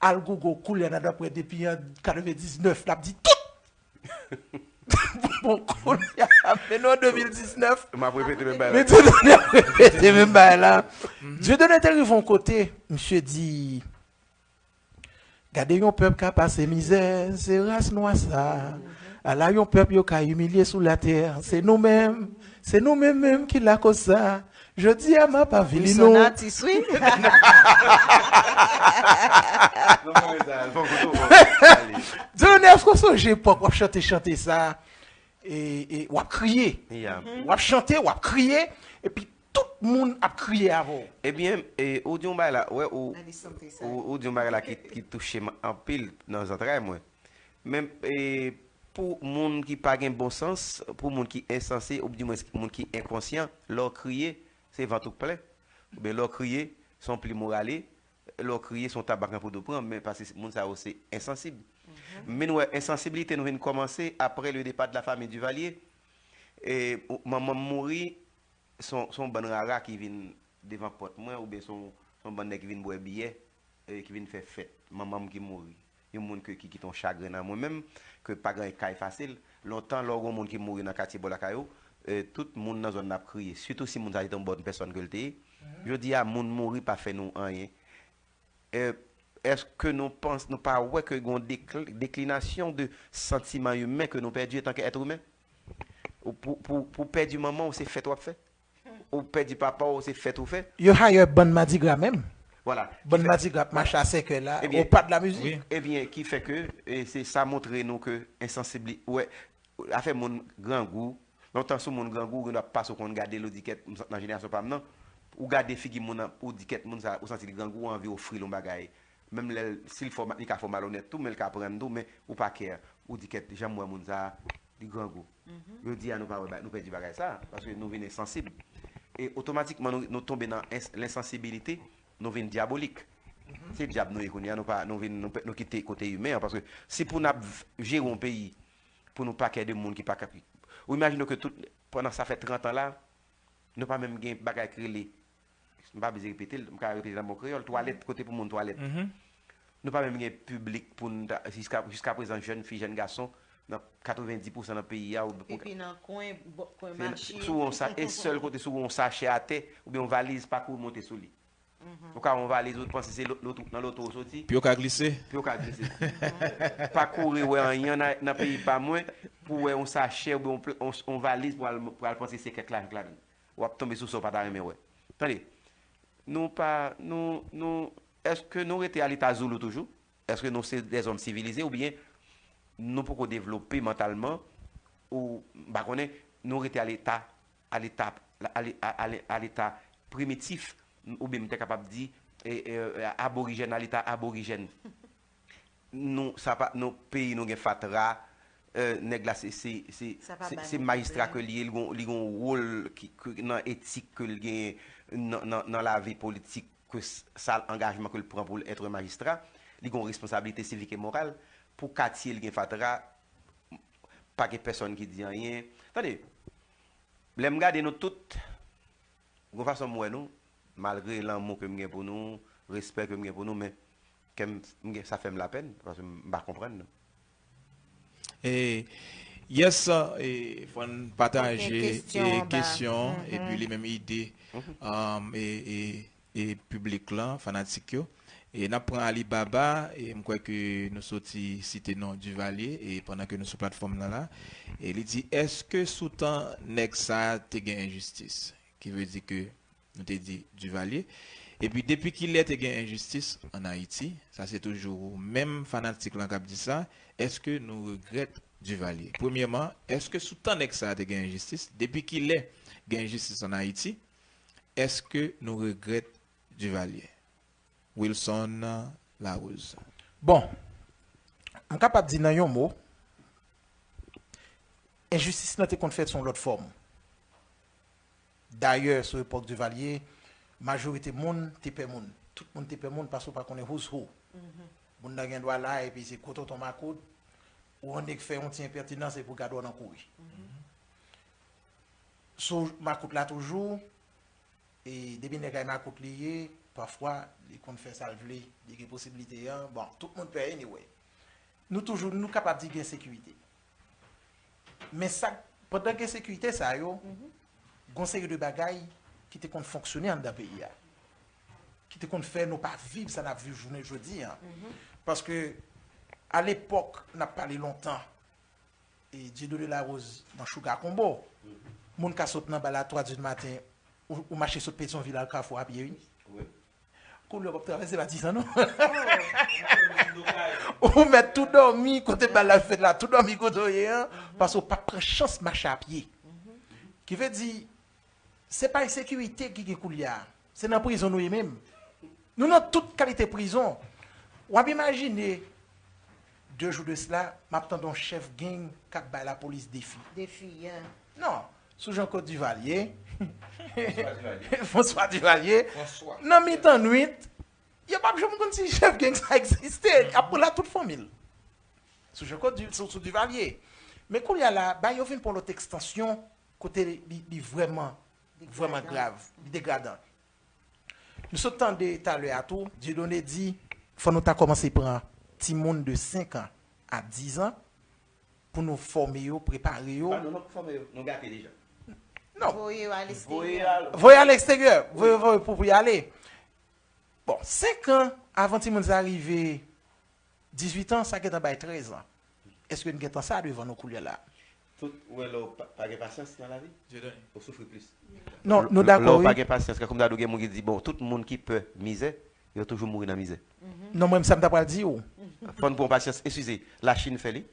al Google koulye a, n a dwe pran depi an katrevendiznèf, l ap di tout! Bon, koulye a, men nou an de mil diznèf. M ap repete menm bagay la. Men Dieudonné ap repete menm bagay la. Dieudonné te rive yon kote, misye di, gade yon pèp k ap pase mizè, se ras nwa sa. Ala yon pèp yo ka imilye sou latè, se nou menm, se nou menm menm ki lakoz sa. Jodi a m ap avili nou. Wi, s on atis, wi. Dieudonné, èske w sonje epòk w ap chante chante sa, e, e w ap kriye? W ap chante, w ap kriye, epi tout moun ap kriye avè w. Ebyen, ou di yon bagay la, wè, ou, ou di yon bagay la ki, ki touche m anpil nan zantray mwen. Men, e, pou moun ki pa gen bon sans, pou moun ki ensanse, oubdimwens moun ki enkonsyan, lè w kriye, se vant ou k plen. Oubyen lè w kriye, se yon plim ou rale, lè w kriye, se yon tabak nan poud ou pran, men paske moun sa yo se ensansib. Men nou wè, ensansiblite nou vin kòmanse après le départ de la famille Duvalier. E, manman m mouri, se yon, se yon bann rara ki vin devan pòt mwen, oubyen se yon, se yon bann nèg ki vin bwè byè, e, ki vin fè fèt. Manman m ki mouri. Yon moun ke, ki kite yon chagren nan mwen menm, ke pa gen kay fasil. Lontan, lè w gen yon moun ki mouri nan katye bò lakay ou, e, tout moun nan zòn nan ap kriye. Sitou si moun sa se te yon bòn pèsòn ke l te ye. Jodi a, moun mouri pa fè nou anyen. E, èske nou panse, nou pa wè ke gen yon dekl-, deklinasyon de santiman imen ke nou pèdi antanke èt imen? Ou pou, pou, pou pèdi manman w, se fèt w ap fè? Ou pèdi papa w, se fèt ou fè? Yo hire bann madigra menm. Vwala. Bann madigra ap mache a sèkèy la, au pas de la musique. Ebyen, ki fè ke, e, se sa montre nou ke ensansibli-, ou wè, afè moun grangou, lontan si w moun grangou, ou gen dwa pase ou konn gade l, ou di kèt, m santi nan jenerasyon pa m nan, ou gade figi moun nan, ou di kèt moun sa, ou santi li grangou, ou anvi ofri l yon bagay. Menm lè l, si l fò, li ka fè w malonèt tou, men l ka prann tou, men ou pa care. Ou di kèt, jan m wè moun sa, li grangou. Jodi a nou pa wè, nou pèdi bagay sa, paske nou vin ensansib. E otomatikman nou, nou tonbe nan ens-, lensansibilite, nou vin dyabolik. Se dyab nou ye kounye a, nou pa, nou vin, nou, nou kite kote imen an, paske si pou n ap v-, jere yon peyi, pou nou pa care de moun ki pa ka, ou imajine ke tout, pandan sa fè trant an la, nou pa menm gen bagay ki rele, m pa bezwen repete l, m ka repete l nan bon kreyòl, twalèt, kote pou moun twalèt. Nou pa menm gen piblik pou n ta, jiska, jiska prezan, jèn fi, jèn gason, nan katrevendi pousan nan peyi a, ou, ou, epi nan kwen, bò, kwen se machin. Si w wè yon sa-, yon sèl kote, si w wè yon sachè atè, oubyen yon valiz, pa kouri monte sou li. Ou ka wè yon valiz, ou panse se lo-, loto-, nan loto w soti. Pye w ka glise. Pye w ka glise. Pa kouri wè anyen nan, nan peyi pa mwen, pou w wè yon sachè oubyen yon pl-, yon, yon valiz pou al, pou al panse se kèk lajan k ladan l. W ap tonbe sou sa w pa ta renmen wè. Tande, Nou pa, nou, nou, èske nou rete a leta zoulou toujou? Èske nou se dèzòm sivilize oubyen nou poko devlope mantalman? Ou, m pa konnen, nou rete a leta, a leta, a le- a- a le- a leta primitif, oubyen m te kapab di, e, e, aborijèn, a leta aborijèn. Nou, sa pa, nou, peyi nou gen fatra, eh, nèg la se, se, se, Sa pa se, ba se nou majistra pwoblèm. Ke li ye, li gon, li gon wòl ki, ke, nan etik ke l genyen nan, nan, nan lavi politik, ke s- sa angajman ke l pran pou l être majistra, li gon responsablite sivik e moral. Pou katye l gen fatra, pa gen pèsonn ki di anyen. Tande, lè m gade nou tout, gon fason m wè nou, malgre lanmou ke m gen pou nou, respè ke m gen pou nou, men kè m, m gen, sa fè m lapèn, paske m pa konprann nou. E, yes, e, fò n pataje Ok, kesyon e, anba. Kesyon, Mhm. Epi li menm ide, um, e, e, e piblik lan, fanatik yo. E n ap pran Alibaba, e m kwè ke nou soti site non Duvalier, e pandan ke nou sou platfòm nan la. E li di, èske sou tan nèg sa a te gen enjistis? Ki vle di ke nou te di Duvalier. Epi depi kilè te gen enjistis ann Ayiti? Sa se toujou menm fanatik lan k ap di sa. Èske nou regrèt Duvalier? Premyèman, èske sou tan nèg sa a te gen enjistis? Depi kilè gen enjistis ann Ayiti? Èske nou regrèt Duvalier? Wilson Larose. Bon, m kapab di nan yon mo, enjistis lan te konn fèt sou yon lòt fòm. Dayè, sou epòk Duvalier, majorite moun te pè moun. Tout moun te pè moun paske w pa konnen who's who. Moun nan gen dwa la epi se gwo tonton makout, ou yon nèg fè yon ti enpètinans epi w gade w nan kouri. Sou makout la toujou, e depi nèg ay makout li ye, pafwa, li konn fè sa l vle, li gen posiblite an. Bon, tout moun pè anyway. Nou toujou, nou kapab di gen sekirite. Men sa, pandan gen sekirite sa yo, gon seri de bagay ki te konn fonksyone anndan peyi a. Ki te konn fè nou pa viv sa n ap viv jounen jodi an. Paske, alepòk, n ap pale lontan, e Dieudonné Larose nan Chouga Konbo, moun ka sot nan bal a twa di maten, ou, ou mache sot Petyonvil al Kafou a pye, wi. Koulye w p ap travèse pa ti san non. Ou mèt tou dòmi kote bal la fèt la, tou dòmi kote w ye an, paske w p ap pran chans mache a pye. Ki vle di, se pa ensekirite ki gen koulye a, se nan prizon nou ye menm. Nou nan tout kalite prizon. W ap imajine, de jou de sela, m ap tande yon chèf gang k ap bay lapolis defi. Defi, yeah. Non, sou Jean Claude Duvalier, François Duvalier, nan mitan nwit, yo p ap janm konn si chèf gang sa egziste. Y ap pran l ak tout fanmi l. Sou Jean Claude, sou, sou Duvalier. Men koulye a la, bagay yo vin pran lòt ekstansyon kote li, li vrèman, vrèman grav, li degradan. Nou sot tande talè a tou, Dieudonné di, fò nou ta kòmanse pran timoun de senk an a diz an pou nou fòme yo, prepare yo. Pa nou non pou fòme yo, nou gate deja. Non. Voye yo Voye aleksteryè. al. Voye al eksteryè, voye, voye pou, pou y ale. Bon, senk an avan timoun sa rive dizuit an, sa gentan bay trèz an. Èske n gentan sa devan nou koulye a la? Tout, ou wè lè w pa, pa gen pasyans nan lavi, Dieudonné. ou soufri plis. Non, nou Lè dakò, w pa wi. Gen pasyans, kè kòm ta dou gen moun ki di, bon, tout moun ki pè mizè, yo toujou mouri nan mizè. Non, mwen, sa m ta pral di w. Fò n pran pasyans, eskize, Lachin fè li,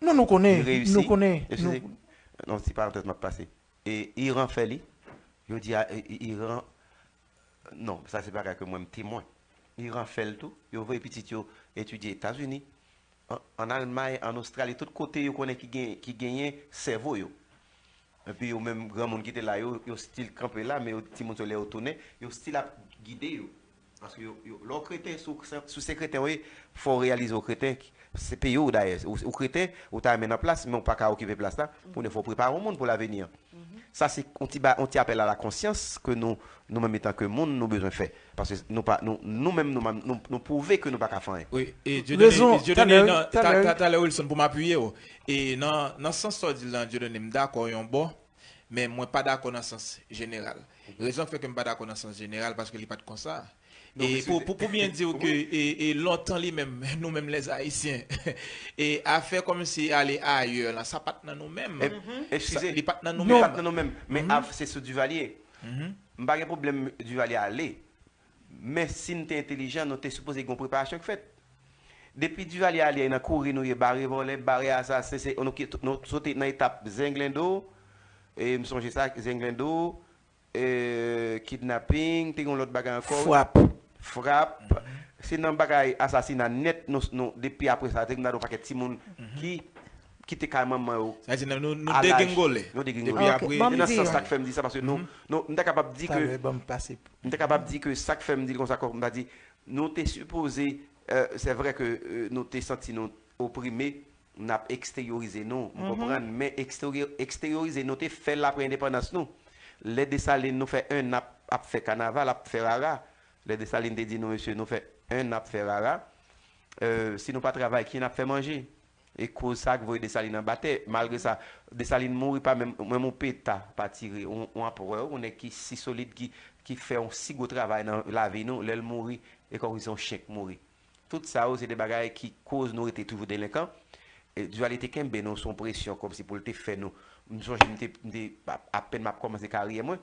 Non, nou konnen, li reyisi. nou konnen. Eskize, Nou- non, ti parantèz m ap pase. E Iran fè li, yo di a, e, e, Iran, non, sa se bagay ke mwen m temwen. Iran fè l tou, yo voye pitit yo etidye Etazini, an, an Almay, an Ostrali, tout kote yo konnen ki gen, ki genyen sèvo yo. Epi yo menm granmoun ki te la yo, yo still kanpe la, men yo, timoun yo lè yo tounen, yo still ap gide yo. Paske yo, yo, lè w kreten, si w, si w se kreten w ye, fò w reyalize w kreten, se peyi w dayè. Ou, ou kreten, ou ta renmen nan plas, men w pa ka okipe plas la, pou fò w prepare yon moun pou laveni an. Sa se yon ti ba, yon ti apèl a la konsyans ke nou, nou menm etan ke moun, nou bezwen fè. Paske nou pa, nou, nou menm, nou, nou, nou pwouve ke nou pa ka fè anyen. Wi, e Dieudonné, Rezon, Dieudonné, talè, nan- ta- talè. ta- talè Wilson, pou m apiye w. E nan, nan sans sa w di l lan, Dieudonné, m dakò yon bò, men mwen pa dakò nan sans jeneral. Rezon k fè ke m pa dakò nan sans jeneral, paske li pa t konsa. E pou, pou, pou byen di w ke e, e lontan li menm, nou menm lè Ayisyen, e afè kòmsi ale ayè lan, sa pa t nan nou menm. Eskize, Li pa t nan nou li menm. Pa t nan nou menm. Men av, se sou Duvalier. M pa gen pwoblèm Duvalier ale. Men si n te entelijan, nou te sipoze gen yon preparasyon k fèt. Depi Duvalier ale nan kouri nou ye, bare vòlè, bare asasen, se, nou, ki- nou sote nan etap zenglendo, e m sonje sa, zenglendo, e, kidnaping, te gen yon lòt bagay ankò. Frap. Frap. Se nan bagay asasina nèt, nou, nou, depi apre sa, te gen yon pakèt timoun ki kite kay manman yo. Sa di nou, nou degringole. Nou degringole. Depi apre. Se nan sans sa k fè m di sa, paske nou, nou, m ta kapab di ke, m ta kapab di ke sa k fè m di l konsa, kòm m ta di, nou te sipoze, euh, se vre ke, euh, nou te santi nou oprime, n ap eksteryorize nou, m konprann, men eksteryo- eksteryorize nou te fè l apre endepandans nou. Lè Desalin nou fè en ap, ap fè kanaval, ap fè rara. Lè Desalin te di nou, mesye, nou fè en ap fè rara. Euh, si nou pa travay, ki n ap fè manje? E koz sa k voye Desalin anba tè. Malgre sa, Desalin mouri pa menm, menm yon peta pa tire. Yon, yon anperè, yon nèg ki si solid, ki, ki fè yon si gwo travay nan lavi nou, lè l mouri, e kòm si se yon chen k mouri. Tout sa yo, se de bagay ki koz nou rete toujou delenkan. E Duvalier te kenbe nou sou yon presyon kòmsi pou l te fè nou. M sonje m te, m te, apèn m ap kòmanse karyè mwen,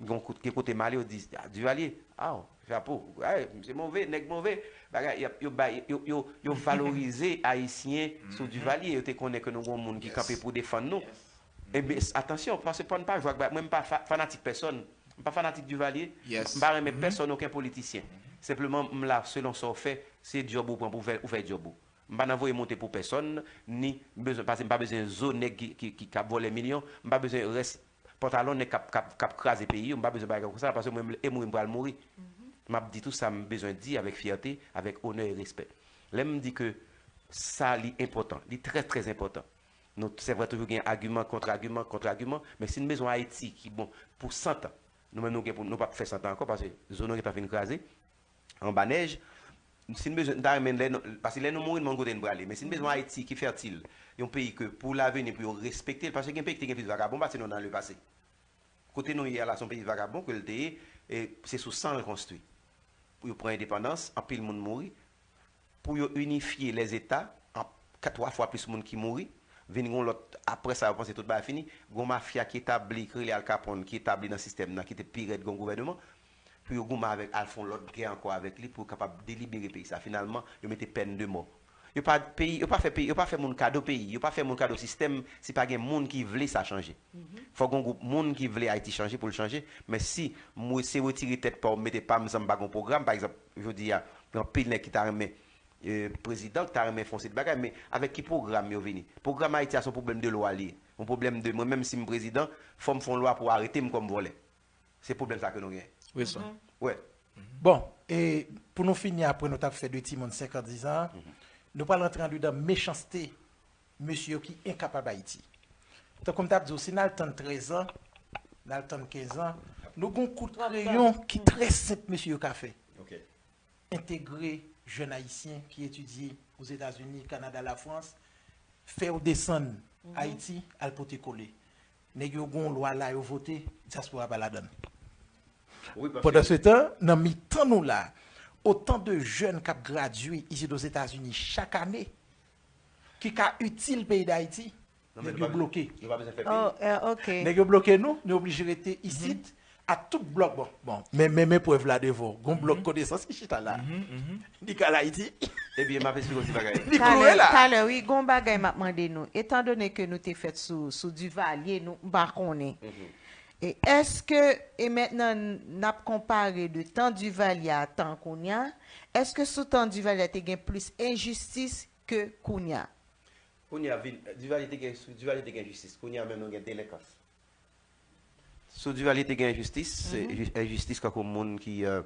gen yon kout, gen kote m ale, yo di, "Ah, Duvalier, ah, chapo, ay, misye move, nèg move." Bagay, y ap, yo bay, yo, yo, yo valorize Ayisyen sou Duvalier. Yo te konnen ke nou gen yon moun ki kanpe pou defann nou. Ebyen, atansyon, paske fò n pa jwe ak bagay. Mwen, m pa fa- fanatik pèsòn. M pa fanatik Duvalier. M pa renmen pèsòn, okenn politisyen. Senpleman, m la selon sa w fè, se djòb ou pran pou w fè, ou fè djòb ou. M pa nan voye monte pou pèsonn, ni m bezwen, paske m pa bezwen zo nèg ki, ki, ki, k ap vòlè milyon, m pa bezwen rès pantalon nèg k ap, k ap, k ap kraze peyi yo, m pa bezwen bagay konsa, paske mwen, e mouri, m pral mouri. M ap di tout sa m bezwen di avèk fyète, avèk onè e respè. Lè m di ke sa, li enpòtan, li trè, trè enpòtan. Nou, se vre, toujou gen agiman, kont agiman, kont agiman, men si n bezwen Ayiti ki bon pou san tan, nou menm, nou gen pou, nou p ap fè san tan ankò, paske zo nou gentan fin kraze anba nèj. Si n bezwen, n ta renmen lè nou, paske lè nou mouri, n konn kote n prale. Men si n bezwen Ayiti ki fètil, yon peyi ke pou lavini, pou yo respekte l, paske gen peyi ki te gen plis vagabon pase nou nan lepase. Kote nou ye a la, se yon peyi vagabon ke l te ye, e se sou san l konstwi. Pou yo pran endepandans, anpil moun mouri. Pou yo inifye lèzeta, an, kat, twa fwa plis moun ki mouri, vin gon lòt, apre sa, yo panse tout bagay fini. Gon mafya ki etabli, ki rele Al Capone, ki etabli nan sistèm nan, ki te pi rèd gon gouvèneman. Pou yo goumen avèk, al fè yon lòt gè ankò avèk li pou yo kapab delibere peyi sa. Finalman, yo mete pèn de mò. Yo pa peyi, yo pa fè peyi, yo pa fè moun kado peyi, yo pa fè moun kado sistèm si pa gen moun ki vle sa chanje. Fò gon gwoup moun ki vle Ayiti chanje pou l chanje. Men si mwen se retire tèt pa w, mete pa m san m pa gon pwogram, pa egzanp, jodi a, gen anpil nèg ki ta renmen, eh, prezidan, ki ta renmen fè yon seri de bagay, men avèk ki pwogram yo vini? Pwogram Ayiti a se yon pwoblèm de lwa li ye. Yon pwoblèm de, mwen menm si m prezidan, fò m fè yon lwa pou arete m kòm vòlè. Se pwoblèm sa ke nou gen. Wi, sa. Wè. Bon, e pou nou fini, apre nou t ap fè de timoun senkant, diz an, nou pral rantre andedan mechanste mesye yo ki enkapab Ayiti. Tankou m t ap di w, si n al tann trèz an, n al tann kenz an, nou gon kout kreyon ki trè senp mesye yo ka fè. Entegre jèn ayisyen ki etidye Ozetazini, Kanada, Lafrans, fè yo desann Ayiti, al pote kole. Nèg yo gon lwa la, yo vote, dyaspora pa ladann. Pandan se tan, nan mitan nou la, otan de jèn k ap gradye isit Ozetazini chak ane, ki ka itil peyi Dayiti, nèg yo bloke. Nou pa bezwen fè peyi. Oh, eh, ok. Nèg yo bloke nou, nou oblije rete isit, ak tout blòk. Bon, bon, men, men, men prèv la devan w. Gon blòk konesans ki chita la. Li ka al Ayiti. Ebyen, m ap esplike w ti bagay. Li kouri la. Talè, wi, gon bagay m ap mande nou. Etandone ke nou te fèt sou, sou Duvalier, nou, m pa konnen. E èske, e mentnan, n ap konpare de tan Duvalier a tan kounye a, èske sou tan Duvalier te gen plis enjistis ke kounye a? Kounye a, vin, Duvalier te gen, sou Duvalier te gen jistis. Kounye a menm nou gen delenkans. Sou Duvalier te gen enjistis, se enjistis kankou moun ki, euh,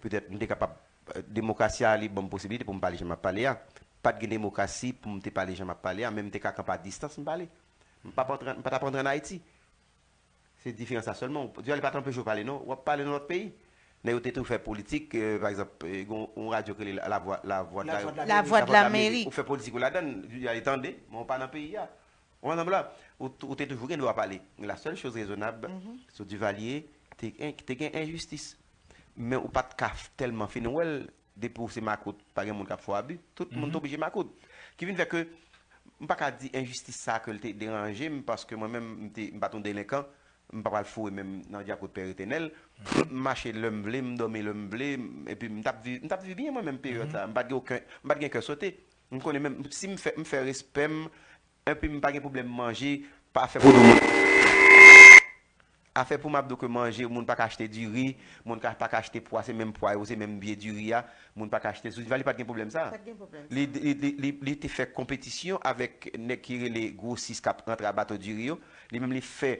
petèt, m te kapab, euh, demokrasi a li ban m posibilite pou m pale jan m ap pale a. Pa t gen demokrasi pou m te pale jan m ap pale a, men m te ka kanpe a distans, m pale. M pa t ap antre, m pa t ap antre ann Ayiti. Se diferans la sèlman. Duvalier pa t anpeche w pale, non. W ap pale nan lòt peyi. Nèg yo te tou fè politik, euh, pa egzanp, euh, gon, yon radyo ki rele La Voix, La Voix de la, La Voix de l'Amérique. Ou fè politik ou ladann, Duvalier tande, men w pa nan peyi a. Ou konprann la, ou, ou te toujou gen dwa pale. La sèl choz rezonab, sou Duvalier, te, te gen enjistis. Men ou pa t ka f- tèlman fin wè l, depi w se makout, pa gen moun k ap fè w abi. Tout moun te oblije makout. Ki vin fè ke, m pa ka di enjistis sa ke l te deranje m, paske mwen menm, m te, m pa t yon delenkan, M pa pral foure men m nan dyakout Pè Etènèl. M mache lè m vle, m dòmi lè m vle, m- epi m t ap viv, m t ap viv byen mwen menm peryòd sa. M pa t gen okenn, m pa t gen kè sote. M konnen menm si m fè, m fè respè m, epi m pa gen pwoblèm manje, pa fè pou moun. Afè pou m ap di w ke manje, moun pa ka achte diri, moun ka, pa ka achte pwa, se menm pwa yo, se menm vye diri a, moun pa ka achte. Sou Divalye pa t gen pwoblèm sa. Pa t gen pwoblèm sa. Li, li, li, li, li te fè konpetisyon avèk nèg ki rele gwosis k ap rantre a bato diri yo. Li menm li fè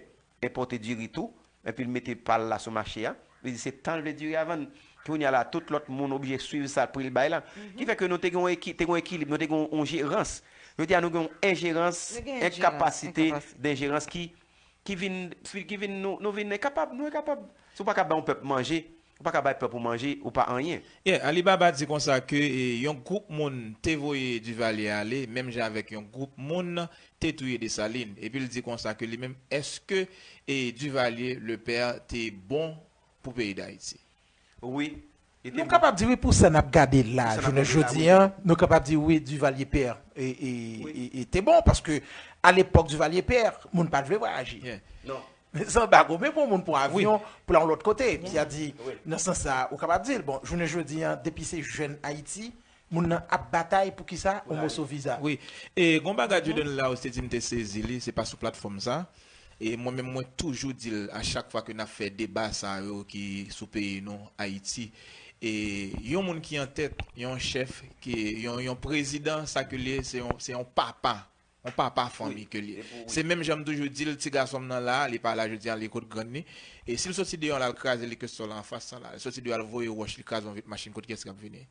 enpòte diri tou, epi l mete pa l la sou mache a. Li di se tan l vle diri a vann. Kounye a la, tout lòt moun oblije swiv sa pri l bay la. Ki fè ke nou te gen yon eki-, te gen yon ekilib, nou te gen yon, yon jerans. Jodi a, nou gen yon enjerans, Nou gen enjerans, enkapasite enkapas- denjerans ki, ki vin, ki vin nou, nou vin enkapab, nou enkapab. Si w pa ka bay yon pèp manje, ou pa ka bay pèp ou manje, ou pa anyen. Yeah, Alibaba di konsa ke e, yon gwoup moun te voye Divalye ale, menm jan avèk yon gwoup moun te touye Desalin. Epi l di konsa ke li menm, èske e, Divalye, le père, te bon pou peyi Dayiti? Wi. Li te Nou bon. kapab di wi pou sa n ap gade la, Pou sa n ap jounen gade la, jodi wi. an, nou kapab di wi, Divalye pè, e, e, Wi. e, e te bon, paske a lepòk Divalye pè, moun pa t vle vwayaje. Yeah. Non. Zanbago, men pou moun pou avyon, pou la yon lòt kote. Epi sa di, Wi. nan sans sa, ou kapab di l, bon, jounen jodi an, depi se jèn Ayiti, moun nan ap batay pou kisa, yon Vwayaje. moso viza. Wi. E gon bagay Jordan la ou te di m te sezi li, se pa sou platfòm sa. E mwen menm, mwen toujou di l a chak fwa ke n ap fè deba sa yo ki sou peyi nou, Ayiti. E yon moun ki an tèt, yon chèf, ki, yon, yon prezidan, sa ke li ye, se yon, se yon papa. Yon papa fanmi Wi. ke li ye. E pou, wi. Se menm jan m toujou di l, ti gason m nan la, li pa la jodi a, li kot grann li. E si l soti deyò la, l kraze likestò la anfas lan la. Li soti deyò, l voye wòch, li kraze yon vit machin, kot kiyès k ap vini?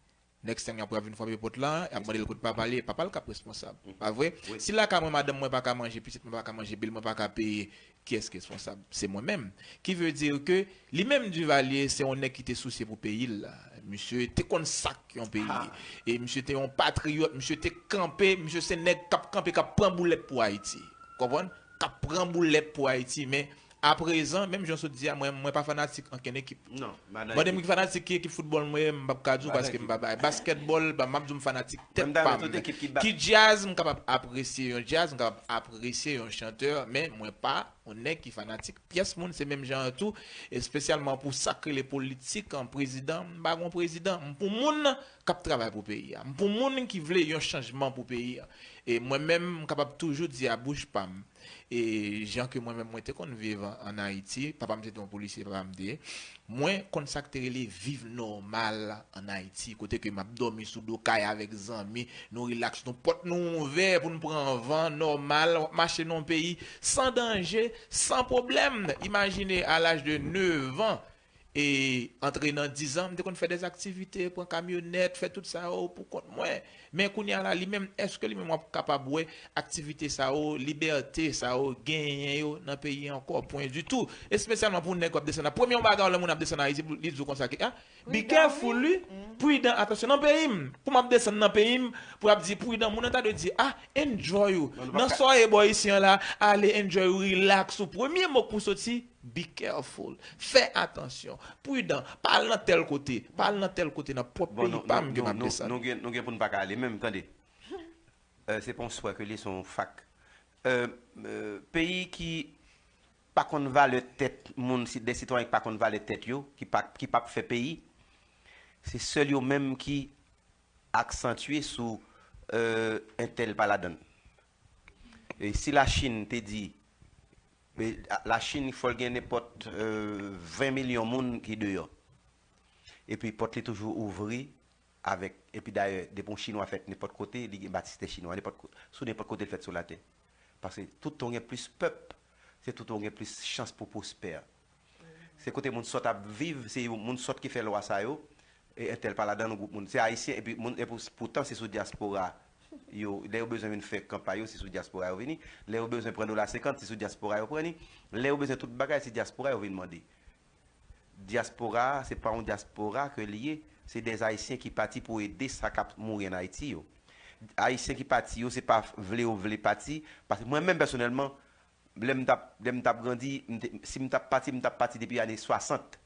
Next thing, apre ap vin frape pòt la, y ap mande l kot papa li, e papa l k ap responsab. Pa vre? Wi. Si lakay mwen, madanm mwen pa ka manje, pitit mwen pa ka manje, bil mwen pa ka peye, kiyès ki responsab? Se mwen menm. Ki vle di ke li menm Duvalier, se yon nèg ki te sousye pou peyi l la. Misye te konn sa k yon peyi. Ha. E misye te yon patriyòt, misye te kanpe, misye se nèg k ap kanpe, k ap pran boulèt pou Ayiti. Konprann? K ap pran boulèt pou Ayiti, men aprezan, menm jan w sot di a, mwen, mwen pa fanatik ankenn ekip. Non, pa nan Mande m ekip. ki fanatik ki ekip foutbòl mwen ye, m p ap ka di w Pa nan paske m ekip. pa bay baskètbòl, ba, m ap di w m fanatik tèt Menm pa m. tout ekip ki bat. Ki djaz, m kapab apresye yon djaz, m kapab apresye yon chantè, men mwen pa yon nèg ki fanatik pyès moun, se menm jan an tou, espesyalman pou sa k rele politik, an prezidan, m pa gon prezidan, m pou moun k ap travay pou peyi a, m pou moun ki vle yon chanjman pou peyi a. E mwen menm, m kapab toujou di a bouch pa m, e jan ke mwen menm mwen te konn viv an, an Ayiti, papa m se te yon polisye, papa m te ye, mwen konn sa k te rele viv nòmal an Ayiti, kote ke m ap dòmi sou do kay avèk zanmi, nou rilaks, nou pòt nou ouvè pou n pran van nòmal, w ap mache nan yon peyi san danje, san pwoblèm. Imajine, a laj de nevan, e antre nan dizan, m te konn fè dèzaktivite, pran kamyonèt, fè tout sa yo pou kont mwen. Men kounye a la, li menm, èske li menm w ap kapab wè aktivite sa yo, libète sa yo, genyen yo nan peyi ankò? Pwen ditou. Espesyalman pou nèg w ap desann. Premye yon bagay, lè moun ap desann Ayiti, li di w konsa ke, ah, be careful, wi. Pridan, atansyon, nan peyi m. Pou m ap desann nan peyi m, pou y ap di pridan, moun nan ta dwe di, ah, enjoy ou. Nan sa w ye bò isi an la, ale enjoy ou, relax ou. Premye mo k pou soti, be careful. Fè atansyon. Pridan. Pa al nan tèl kote. Pa al nan tèl kote nan pwòp Bon, peyi nou, pa nou, m ke m nou, ap nou, desann. nou gen, nou gen pou n pa ka ale menm, tande. Eh, se pa yon swè ke li ye, se yon fak. Eh, eh, peyi ki pa konn valè tèt moun, si, de sitwayen ki pa konn valè tèt yo, ki pa, ki p ap fè peyi, se sèl yo menm ki aksantye sou, eh, entèl pa ladann. E si Lachin te di, e, a- Lachin, fò l gen nenpòt, eh, ven milyon moun ki deyò. Epi pòt li toujou ouvri avèk, epi dayè, depi yon Chinwa fèt nenpòt kote, li gen batistè Chinwa, nenpòt ko- sou nenpòt kote l fèt sou latè. Paske toutan w gen plis pèp, se toutan w gen plis chans pou pwospè. Se kote moun sòt ap viv, se yo, moun sòt ki fè lwa sa yo, e entèl pa ladan yon gwoup moun. Se Ayisyen, epi moun, e pou- poutan se sou dyaspora yo, lè yo bezwen vin fè kanpay yo, se sou dyaspora yo vini. Lè yo bezwen pran dola senkant, se sou dyaspora yo pran li. Lè yo bezwen tout bagay, se dyaspora yo vin mande. Dyaspora a, se pa yon dyaspora ke li ye, se dè Ayisyen ki pati pou ede sa k ap mouri ann Ayiti yo. Ayisyen ki pati yo, se pa vle yo vle pati, paske mwen menm pèsonèlman, lè m t ap, lè m t ap grandi, m te- si m t ap pati, m t ap pati depi ane swasant.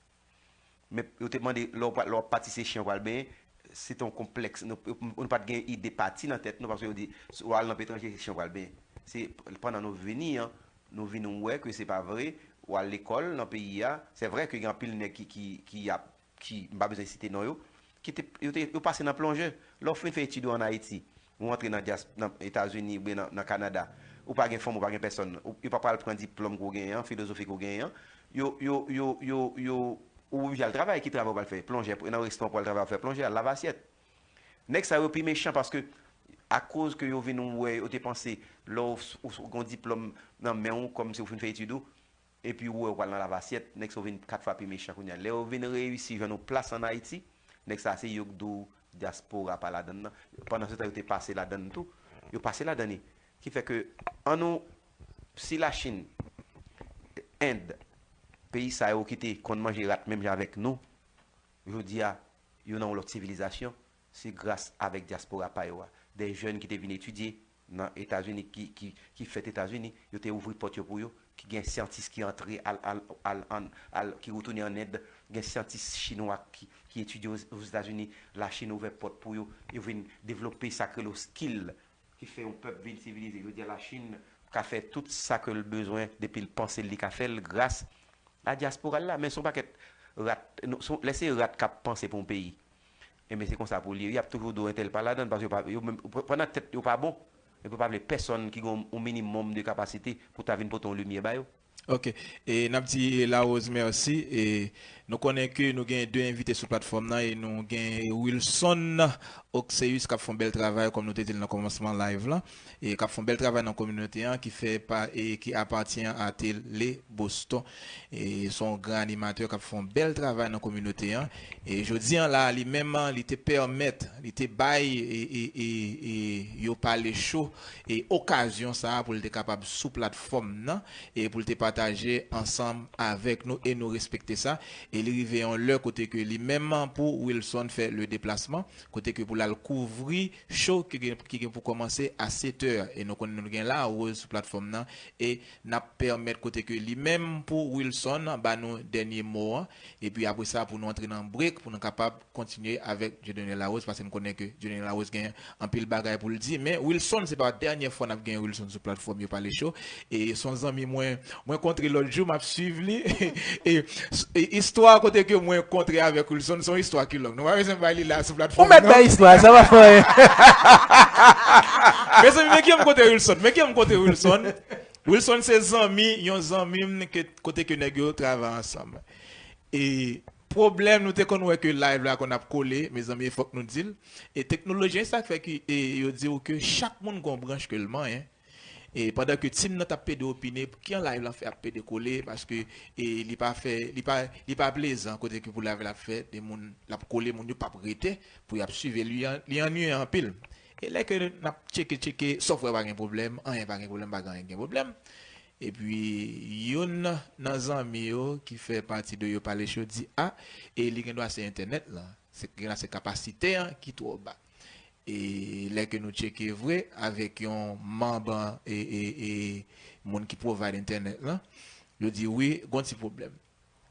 Men yo te mande, lè w pa- lè w ap pati, se chen w pral benyen, se te yon konplèks. Nou, nou pa t gen ide pati nan tèt nou, paske yo di, si w al nan peyi etranje, se chen w pral benyen. Se pandan nou vini an, nou vin wè ke se pa vre, ou al lekòl nan peyi a, se vre ke gen anpil nèg ki, ki, ki ap, ki, m pa bezwen site non yo, ki te, yo te, yo pase nan plonje. Lè w fin fè etid ou ann Ayiti, ou antre nan dyas-, nan Etazini oubyen nan, nan Kanada, ou pa gen fanm, ou pa gen pèsonn, ou, yo pa pral pran diplòm ke w genyen an, filozofi ke w genyen an, yo, yo, yo, yo, yo, ou oblije al travay, ki travay ou pral fè? Plonjè, nan restoran pou al travay, ap fè plonjè, al lave asyèt. Nèg sa yo pi mechan paske akoz ke yo vin wè, yo te panse lè w, w, w gen yon diplòm nan men w, kòmsi w fin fè etid ou, epi ou wè w pral nan lave asyèt, nèg sa yo vin kat fwa pi mechan kounye a. Lè yo vin reyisi jwenn yon plas ann Ayiti, nèg sa se yo k di w dyaspora pa ladann nan. Pandan se tan yo te pase ladann tou. Yo pase ladann li. Ki fè ke annou, si Lachin, End, peyi sa yo ki te konn manje rat menm jan avèk nou, jodi a, yo nan yon lòt sivilizasyon, se gras avèk dyaspora pa yo a. De jèn ki te vin etidye nan Etazini, ki, ki, ki fèt Etazini, yo te ouvri pòt yo pou yo, ki gen syantis ki antre al, al, al, an, al, ki retounen ann End, gen syantis chinwa ki, ki etidye Ozetazini, Lachin ouvè pòt pou yo, yo vin devlope sa k rele skill, ki fè yon pèp vin sivilize. Jodi a, Lachin ka fè tout sa ke l bezwen depi l panse li ka fè l gras a dyaspora l la. Men se yon pakèt rat, nou, se yon, lè se rat k ap panse pou yon peyi, enben se konsa pou l ye. Y ap toujou di w entèl pa ladann, paske yo pa, yo menm, pandan tèt yo pa bon, epi yo pa vle pèsonn ki gen yon, yon minimòm de kapasite pou ta vin pote yon limyè ba yo. Ok. E n ap di Larose mèsi. E nou konnen ke nou gen de envite sou platfòm nan e nou gen Wilson Oxeus k ap fè yon bèl travay, kòm nou te di l nan kòmansman live lan, e k ap fè yon bèl travay nan kominote an, ki fè pa, e ki apatyen a Tele Boston. E se yon gran animatè k ap fè yon bèl travay nan kominote an. E jodi an la, li menm, li te pèmèt, li te bay, e, e, e, e yo pale cho, e okazyon sa a pou l te kapab sou platfòm nan, e pou l te pataje ansanm avèk nou, e nou respekte sa. E li rive yon lè kote ke li menm pou Wilson fè le deplasman, kote ke pou l al kouvri cho ki gen, ki gen pou kòmanse a sèt è. E nou konnen nou gen Larose sou platfòm nan, e n ap pèmèt kote ke li menm pou Wilson ba nou dènye mo an, epi apre sa pou nou antre nan break, pou nou kapab kontinye avèk Dieudonné Larose, paske n konnen ke Dieudonné Larose gen anpil bagay pou l di. Men Wilson, se pa dènye fwa n ap gen Wilson sou platfòm Yo Pale Cho. E se yon zanmi mwen, mwen kontre lòt jou, m ap swiv li. E, e istwa kote ke mwen kontre avèk Wilson, se yon istwa ki long. Nou pa bezwen bay li la sou platfòm, non. Ou mèt bay istwa, sa pa fè anyen. Mezanmi, men ki m kontre Wilson, men ki m kontre Wilson. Wilson se zanmi, yon zanmi m ke, kote ke nèg yo travay ansanm. E pwoblèm, nou te konn wè ke live la konn ap kole, mezanmi, e fòk nou di l. E teknoloji, sa k fè ke, e, yo di w ke chak moun gon branch ke l manyen. E pandan ke team nan t ap pede opine, ki an live lan fè ap pede kole, paske, e, li pa fè, li pa, li pa plezan, kote ke pou live la ap fè, de moun, l ap kole, moun yo p ap rete, pou y ap swiv, e li an-, li annuiyan anpil. E lè ke n ap tcheke, tcheke, software pa gen pwoblèm, anyen pa gen pwoblèm, pa gen anyen ki gen pwoblèm. Epi, youn nan zanmi yo ki fè pati de Yo Pale Cho di, a, e li gen dwa se entènèt lan. Se, gen dwa se kapasite an ki twò ba. E lè ke nou tcheke vre avèk yon manm, e, e, e, moun ki provide entènèt lan, yo di wi, gon ti pwoblèm.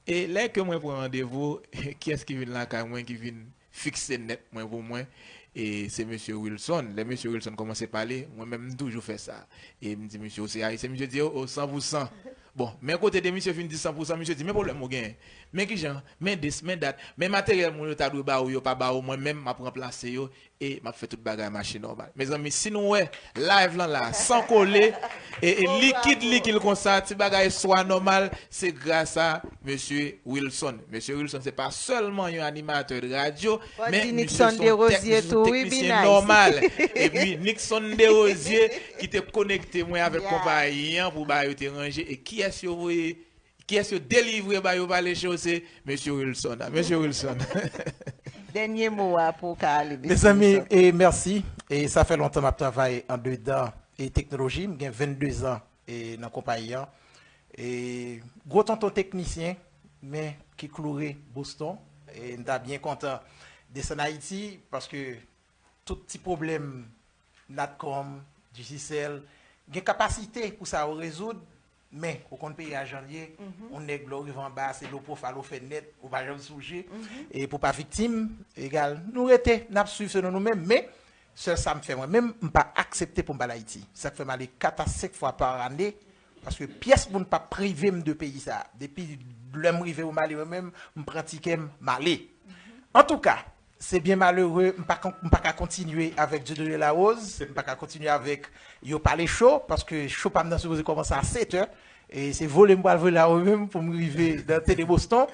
E lè ke mwen pran randevou, kiyès ki vin lakay mwen, ki vin fikse nèt mwen pou mwen, e se mesye Wilson. Lè mesye Wilson kòmanse pale, mwen menm m toujou fè sa. E m di, "Mesye, ou se ayisyen?" Mesye di, "O, o, san pou san." Bon, men kote de misye fin di san pou san, misye di, "Men pwoblèm ou genyen. Men kijan, men dis, men dat, men materyèl moun yo ta dwe ba ou, yo pa ba ou, mwen menm, m ap ranplase yo." E m ap fè tout bagay mache nòmal. Mezanmi, si nou wè live lan la, san kole, e, e likid, likid konsa, ti bagay swa nòmal, se gras a mesye Wilson. Mesye Wilson, se pa sèlman yon animatè de radyo, men misye se yon tek-, teknisyen nòmal. Epi Nixon Desrosiers, ki te konekte mwen avèk konpayi an pou bagay yo te ranje. E kiyès yo voye Kiyès yo delivre ba Yo Pale Cho, se mesye Wilson. Mesye Wilson. Dènye mo a pou w ka ale, mesye Wilson. Mezanmi, e mèsi. E sa fè lontan m ap travay andedan e teknoloji. M gen vennde zan e nan konpayi an. E gwo tonton teknisyen, men ki kloure Boston. E m ta byen kontan desann Ayiti, paske tout ti pwoblèm Natcom, Digicel, gen kapasite pou sa yo rezoud, men ou konn peyi a jan l ye, yon nèg lè w rive anba, se lo pwofal ou fè nèt, ou pa janm souje, e pou pa viktim, egal, nou rete, n ap swiv selon nou menm, men sèl sa m fè mwen menm, m pa aksepte pou m pa al Ayiti. Sa k fè m ale kat a senk fwa pa ane, Paske pyès moun p ap prive m de peyi sa. Depi lè m rive o Mali, mwen menm, m pran tikè m, m ale. Antouka, se byen malere, m pa, m pa ka kontinye avèk Dieudonné Larose, m pa ka kontinye avèk Yo Pale Cho, paske cho pa m nan sipoze kòmanse a sèt è. E se vole m pral vole la mwen menm pou m rive nan Tele Boston,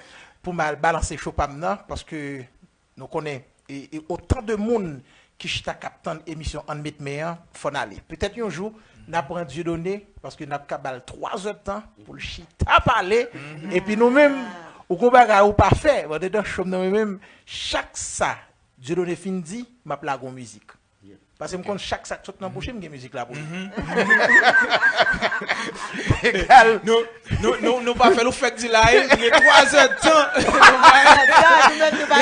pou m al balanse cho pa m nan, paske nou konnen, e, e otan de moun ki chita k ap tann emisyon Ann Met Men an, fò n ale. Petèt yon jou, n a pran Dieudonné, paske n ap ka ba l twa zè d tan pou l chita pale, epi nou menm, ou gon bagay ou pa fè, bon, andedan cho m nan mwen menm, chak sa Dieudonné fin di, m ap lage yon mizik. Paske m konn chak sa k sot nan bouch li, m gen mizik la pou li. Egal. Nou, nou, nou, nou pa fè l, ou fèk di la, e, gen twa zè d tan.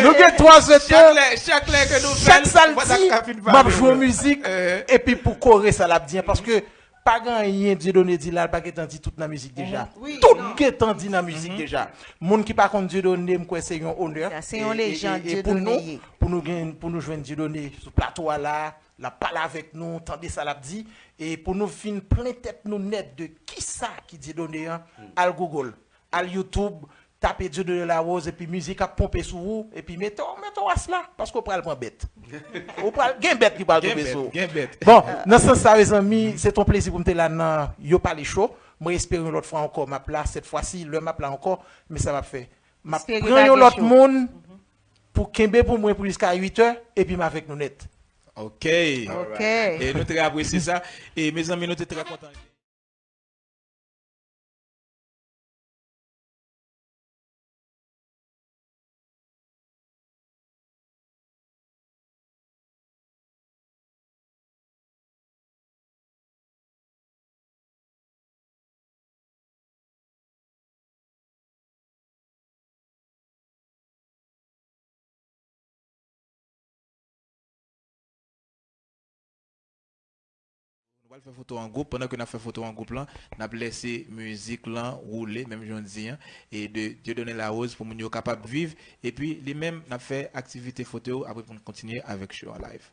Nou gen twa zè d tan. Chak lè, chak lè ke nou fè l, chak sa l di, m ap jwe yon mizik, epi pou kore sa l ap di an, paske pa gen anyen Dieudonné di la, l pa gentan di tout nan mizik deja. Tout gentan di nan mizik deja. Moun ki pa konn Dieudonné, m kwè se yon onè. Sa se yon lejand, Dieudonné ye. Pou nou gen, pou nou jwenn Dieudonné sou plato a la, l ap pale avèk nou, tande sa l ap di, e pou nou fin plen tèt nou nèt de kisa ki Dieudonné an, al Google, al YouTube, tape Dieudonné Larose, epi mizik ap ponpe sou ou, epi mete w, mete w as la, paske w pral pran bèt. Ou pral, gen bèt ki pral tonbe sou ou. Bon, nan sans sa, mezanmi, se t on plezi pou m te la nan Yo Pale Cho. Mwen espere yon lòt fwa ankò, m ap la, sèt fwa si, lè m ap la ankò, men sa m ap fè. M ap pran yon lòt moun pou kenbe pou mwen pou jiska uit è, epi m avèk nou nèt. Ok. Ok. E nou trè apresye sa. E mezanmi, nou te trè kontan. Nou pral fè foto an gwoup. Pandan ke n ap fè foto an gwoup lan, n ap lèse mizik lan woule, menm jan w di an, e de Dieudonné Larose pou moun yo kapab viv. Epi, li menm, n ap fè aktivite foto yo, apre pou n kontinye avèk show an live.